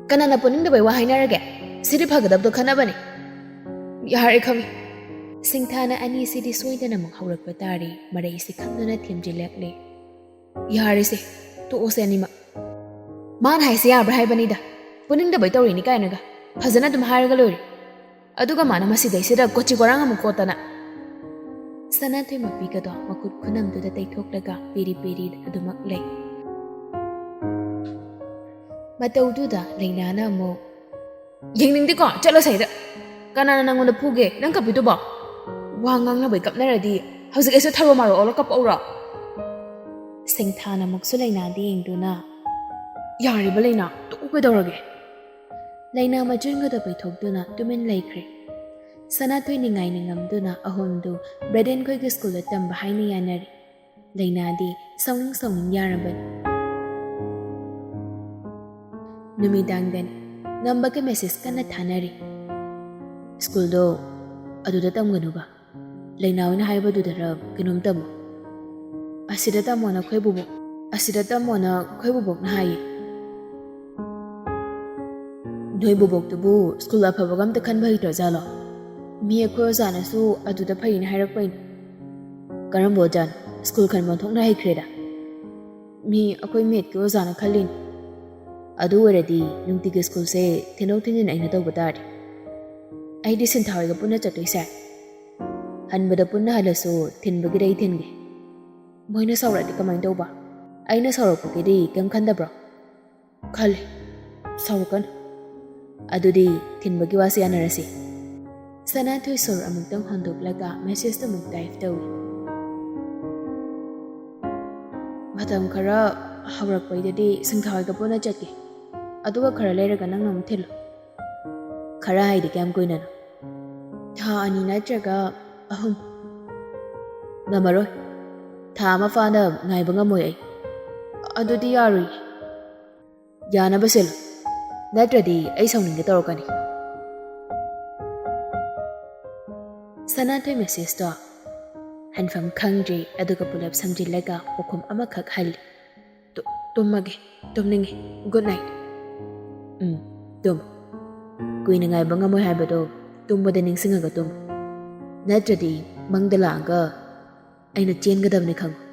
ꯀꯅꯥꯅ ꯄꯣꯅꯤꯡꯗꯕꯩ ꯋꯥ ꯍꯥꯏꯅꯔꯒꯦ? ꯁꯤꯗꯤ ꯐꯒꯗꯕꯗꯣ ꯈꯟꯅꯕꯅꯦ꯫" "ꯌꯥꯔꯦ, ꯈꯪꯉꯦ꯫ ꯁꯤꯡꯊꯥꯅ ꯑꯅꯤꯁꯤꯗꯤ ꯁꯣꯏꯗꯅꯃꯛ ꯍꯧꯔꯛꯄ ꯇꯥꯔꯦ, ꯃꯔꯩꯁꯤ ꯈꯪꯗꯅ ꯊꯦꯝꯖꯤꯜꯂꯛꯂꯦ꯫ "ꯌꯥꯔꯦꯁꯦ, ꯇꯣꯛꯑꯣꯁꯦ ꯑꯅꯤꯃꯛ꯫ ꯃꯥꯅ ꯍꯥꯏꯁꯦ ꯌꯥꯕ꯭ꯔꯥ ꯍꯥꯏꯕꯅꯤꯗ, ꯄꯨꯅꯤꯡꯗꯕꯩ ꯇꯧꯔꯤꯅꯤ ꯀꯥꯏꯅꯒ꯫ ꯐꯖꯅ ꯑꯗꯨꯝ ꯍꯥꯏꯔꯒ ꯂꯣꯏꯔꯦ꯫ ꯑꯗꯨꯒ ꯃꯥꯅ ꯃꯁꯤꯗꯩꯁꯤꯗ ꯀꯣꯆꯤ ꯀꯣꯔꯥꯡ ꯑꯃꯨꯛ ꯀꯣꯠꯇꯅ꯫" ꯁꯅꯥꯊꯣꯏ ꯃꯄꯤꯒꯗꯣ ꯃꯈꯨꯠ ꯈꯨꯅꯝꯗꯨꯗ ꯇꯩꯊꯣꯛꯂꯒ ꯄꯤꯔꯤ ꯄꯤꯔꯤ ꯑꯗꯨꯃꯛ ꯂꯩ꯫ ꯃꯇꯧꯗꯨꯗ ꯂꯩꯅꯥꯅ ꯑꯃꯨꯛ, "ꯌꯦꯡꯅꯤꯡꯗꯦꯀꯣ, ꯆꯠꯂꯣ ꯁꯩꯗ꯫ ꯀꯅꯥꯅ ꯅꯪꯉꯣꯟꯗ ꯐꯨꯒꯦ? ꯅꯪ ꯀꯞꯄꯤꯗꯨꯕꯣ? ꯋꯥ ꯉꯥꯡꯅꯕꯩ ꯀꯞꯅꯔꯗꯤ ꯍꯧꯖꯤꯛ ꯑꯩꯁꯨ ꯊꯔꯣ ꯃꯥꯔꯣ ꯑꯣꯜꯂ ꯀꯞꯄꯛꯎꯔꯣ?" ꯁꯤꯡꯊꯥꯅ ꯑꯃꯨꯛꯁꯨ ꯂꯩꯅꯥꯗ ꯌꯦꯡꯗꯨꯅ, "ꯌꯥꯔꯤꯕ ꯂꯩꯅꯥ, ꯇꯣꯛꯎ ꯀꯩꯗꯧꯔꯒꯦ?" ꯂꯩꯅꯥ ꯃꯆꯤꯟꯒꯗꯣ ꯄꯩꯊꯣꯛꯇꯨꯅ ꯇꯨꯃꯤꯟ ꯂꯩꯈ꯭ꯔꯦ꯫ ꯁꯅꯥꯊꯣꯏ ꯅꯤꯡꯉꯥꯏ ꯅꯤꯡꯉꯝꯗꯨꯅ ꯑꯍꯨꯝꯗꯨ ꯕ꯭ꯔꯦꯗꯦꯟ ꯈꯣꯏꯒꯤ ꯁ꯭ꯀꯨꯜꯗ ꯇꯝꯕ ꯍꯥꯏꯅ ꯌꯥꯅꯔꯤ꯫ ꯂꯩꯅꯥꯗꯤ ꯁꯥꯎꯅꯤꯡ ꯁꯥꯎꯅꯤꯡ ꯌꯥꯔꯕꯅꯤ꯫ ꯅꯨꯃꯤꯗꯥꯡꯗꯅꯤ꯫ ꯉꯝꯕꯒ ꯃꯦꯁꯦꯖ ꯀꯟꯅ ꯊꯥꯅꯔꯤ꯫ "ꯁ꯭ꯀꯨꯜꯗꯣ ꯑꯗꯨꯗ ꯇꯝꯒꯅꯨꯕ꯫ ꯂꯩꯅꯥ ꯍꯣꯏꯅ ꯍꯥꯏꯕꯗꯨꯗꯔ ꯀꯩꯅꯣꯝ ꯇꯝꯃꯣ꯫ ꯑꯁꯤꯗ ꯇꯝꯃꯣꯅ ꯑꯩꯈꯣꯏ ꯕꯨꯕꯣꯛ, ꯑꯁꯤꯗ ꯇꯝꯃꯣꯅ ꯑꯩꯈꯣꯏ ꯕꯨꯕꯣꯛꯅ ꯍꯥꯏꯌꯦ꯫ ꯅꯣꯏ ꯕꯨꯕꯣꯛꯇꯨꯕꯨ ꯁ꯭ꯀꯨꯜ ꯑꯐꯕꯒ ꯑꯝꯇ ꯈꯟꯕ ꯍꯩꯇ꯭ꯔꯖꯥꯠꯂꯣ? ꯃꯤ ꯑꯩꯈꯣꯏ ꯑꯣꯖꯥꯅꯁꯨ ꯑꯗꯨꯗ ꯐꯩꯅ ꯍꯥꯏꯔꯛꯄꯩꯅꯦ꯫" "ꯀꯔꯝꯕ ꯑꯣꯖꯥꯅꯣ? ꯁ꯭ꯀꯨꯜ ꯈꯟꯕ ꯑꯣꯟꯊꯣꯛꯅ ꯍꯩꯈ꯭ꯔꯦꯗ꯫ ꯃꯤ ꯑꯩꯈꯣꯏ ꯃꯦꯠꯀꯤ ꯑꯣꯖꯥꯅ ꯈꯜꯂꯤꯅꯦ꯫ ꯑꯗꯨ ꯑꯣꯏꯔꯗꯤ ꯅꯨꯡꯇꯤꯒꯤ ꯁ꯭ꯀꯨꯜꯁꯦ ꯊꯤꯟꯗꯣꯛ ꯊꯤꯟꯖꯤꯟ ꯑꯩꯅ ꯇꯧꯕ ꯇꯥꯔꯦ꯫ ꯑꯩꯗꯤ ꯁꯤꯟꯊꯥ ꯍꯣꯏꯒ ꯄꯨꯟꯅ ꯆꯠꯇꯣꯏꯁꯦ꯫ ꯍꯟꯕꯗ ꯄꯨꯟꯅ ꯍꯜꯂꯁꯨ ꯊꯤꯟꯕꯒꯤꯗꯤ ꯑꯩ ꯊꯤꯟꯒꯦ꯫ ꯃꯣꯏꯅ ꯁꯥꯎꯔꯛꯑꯗꯤ ꯀꯃꯥꯏꯅ ꯇꯧꯕ? ꯑꯩꯅ ꯁꯥꯎꯔꯛꯄꯒꯤꯗꯤ ꯀꯩꯝ ꯈꯟꯗꯕ꯭ꯔꯣ?" "ꯈꯜꯂꯤ꯫ ꯁꯥꯎꯔꯛꯀꯅꯨ꯫ ꯑꯗꯨꯗꯤ ꯊꯤꯟꯕꯒꯤ ꯋꯥꯁꯤ ꯌꯥꯅꯔꯁꯤ꯫" ꯁꯅꯥꯊꯣꯏ ꯁꯣꯔ ꯑꯃꯨꯛꯇꯪ ꯍꯣꯟꯗꯣꯛꯂꯒ ꯃꯦꯁꯦꯖꯇꯨ ꯑꯃꯨꯛ ꯇꯥꯏꯞ ꯇꯧꯏ꯫ "ꯃꯇꯝ ꯈꯔ ꯍꯧꯔꯛꯄꯩꯗꯗꯤ ꯁꯤꯡꯊꯥ ꯍꯣꯏꯒ ꯄꯨꯟꯅ ꯆꯠꯀꯦ꯫ ꯑꯗꯨꯒ ꯈꯔ ꯂꯩꯔꯒ ꯅꯪꯅ ꯑꯃꯨꯛ ꯊꯤꯜꯂꯨ꯫" "ꯈꯔ ꯍꯥꯏꯗꯤ ꯀꯌꯥꯝ ꯀꯨꯏꯅꯅꯣ?" "ꯊꯥ ꯑꯅꯤ ꯅꯠꯇ꯭ꯔꯒ ꯑꯍꯨꯝ꯫" "ꯉꯝꯃꯔꯣꯏ꯫ ꯊꯥ ꯑꯃ ꯐꯥꯅ ꯉꯥꯏꯕ ꯉꯝꯃꯣꯏ ꯑꯩ꯫" "ꯑꯗꯨꯗꯤ ꯌꯥꯔꯣꯏꯌꯦ꯫" "ꯌꯥꯅꯕ ꯁꯤꯜꯂꯨ, ꯅꯠꯇ꯭ꯔꯗꯤ ꯑꯩ ꯁꯥꯎꯅꯤꯡꯒꯦ ꯇꯧꯔꯛꯀꯅꯤ꯫" ꯁꯅꯥꯊꯣꯏ ꯃꯦꯁꯦꯖꯇꯣ ꯍꯟꯐꯝ ꯈꯪꯗ꯭ꯔꯦ, ꯑꯗꯨꯒ ꯄꯨꯂꯞ ꯁꯝꯖꯤꯜꯂꯒ ꯄꯥꯎꯈꯨꯝ ꯑꯃꯈꯛ ꯍꯜꯂꯤ꯫ "ꯇꯨ-, ꯇꯨꯝꯃꯒꯦ, ꯇꯨꯝꯅꯤꯡꯉꯦ, ꯒꯨꯗ ꯅꯥꯏꯠ꯫" "ꯎꯝ, ꯇꯨꯝꯃꯨ꯫ ꯀꯨꯏꯅ ꯉꯥꯏꯕ ꯉꯝꯃꯣꯏ ꯍꯥꯏꯕꯗꯣ ꯇꯨꯝꯕꯗ ꯅꯤꯡꯁꯤꯡꯉꯒ ꯇꯨꯝꯃꯨ꯫" ꯅꯠꯇ꯭ꯔꯗꯤ ꯃꯪꯗ ꯂꯥꯛꯑꯒ ꯑꯩꯅ ꯆꯦꯟꯒꯗꯕꯅꯤ ꯈꯪꯉꯨ꯫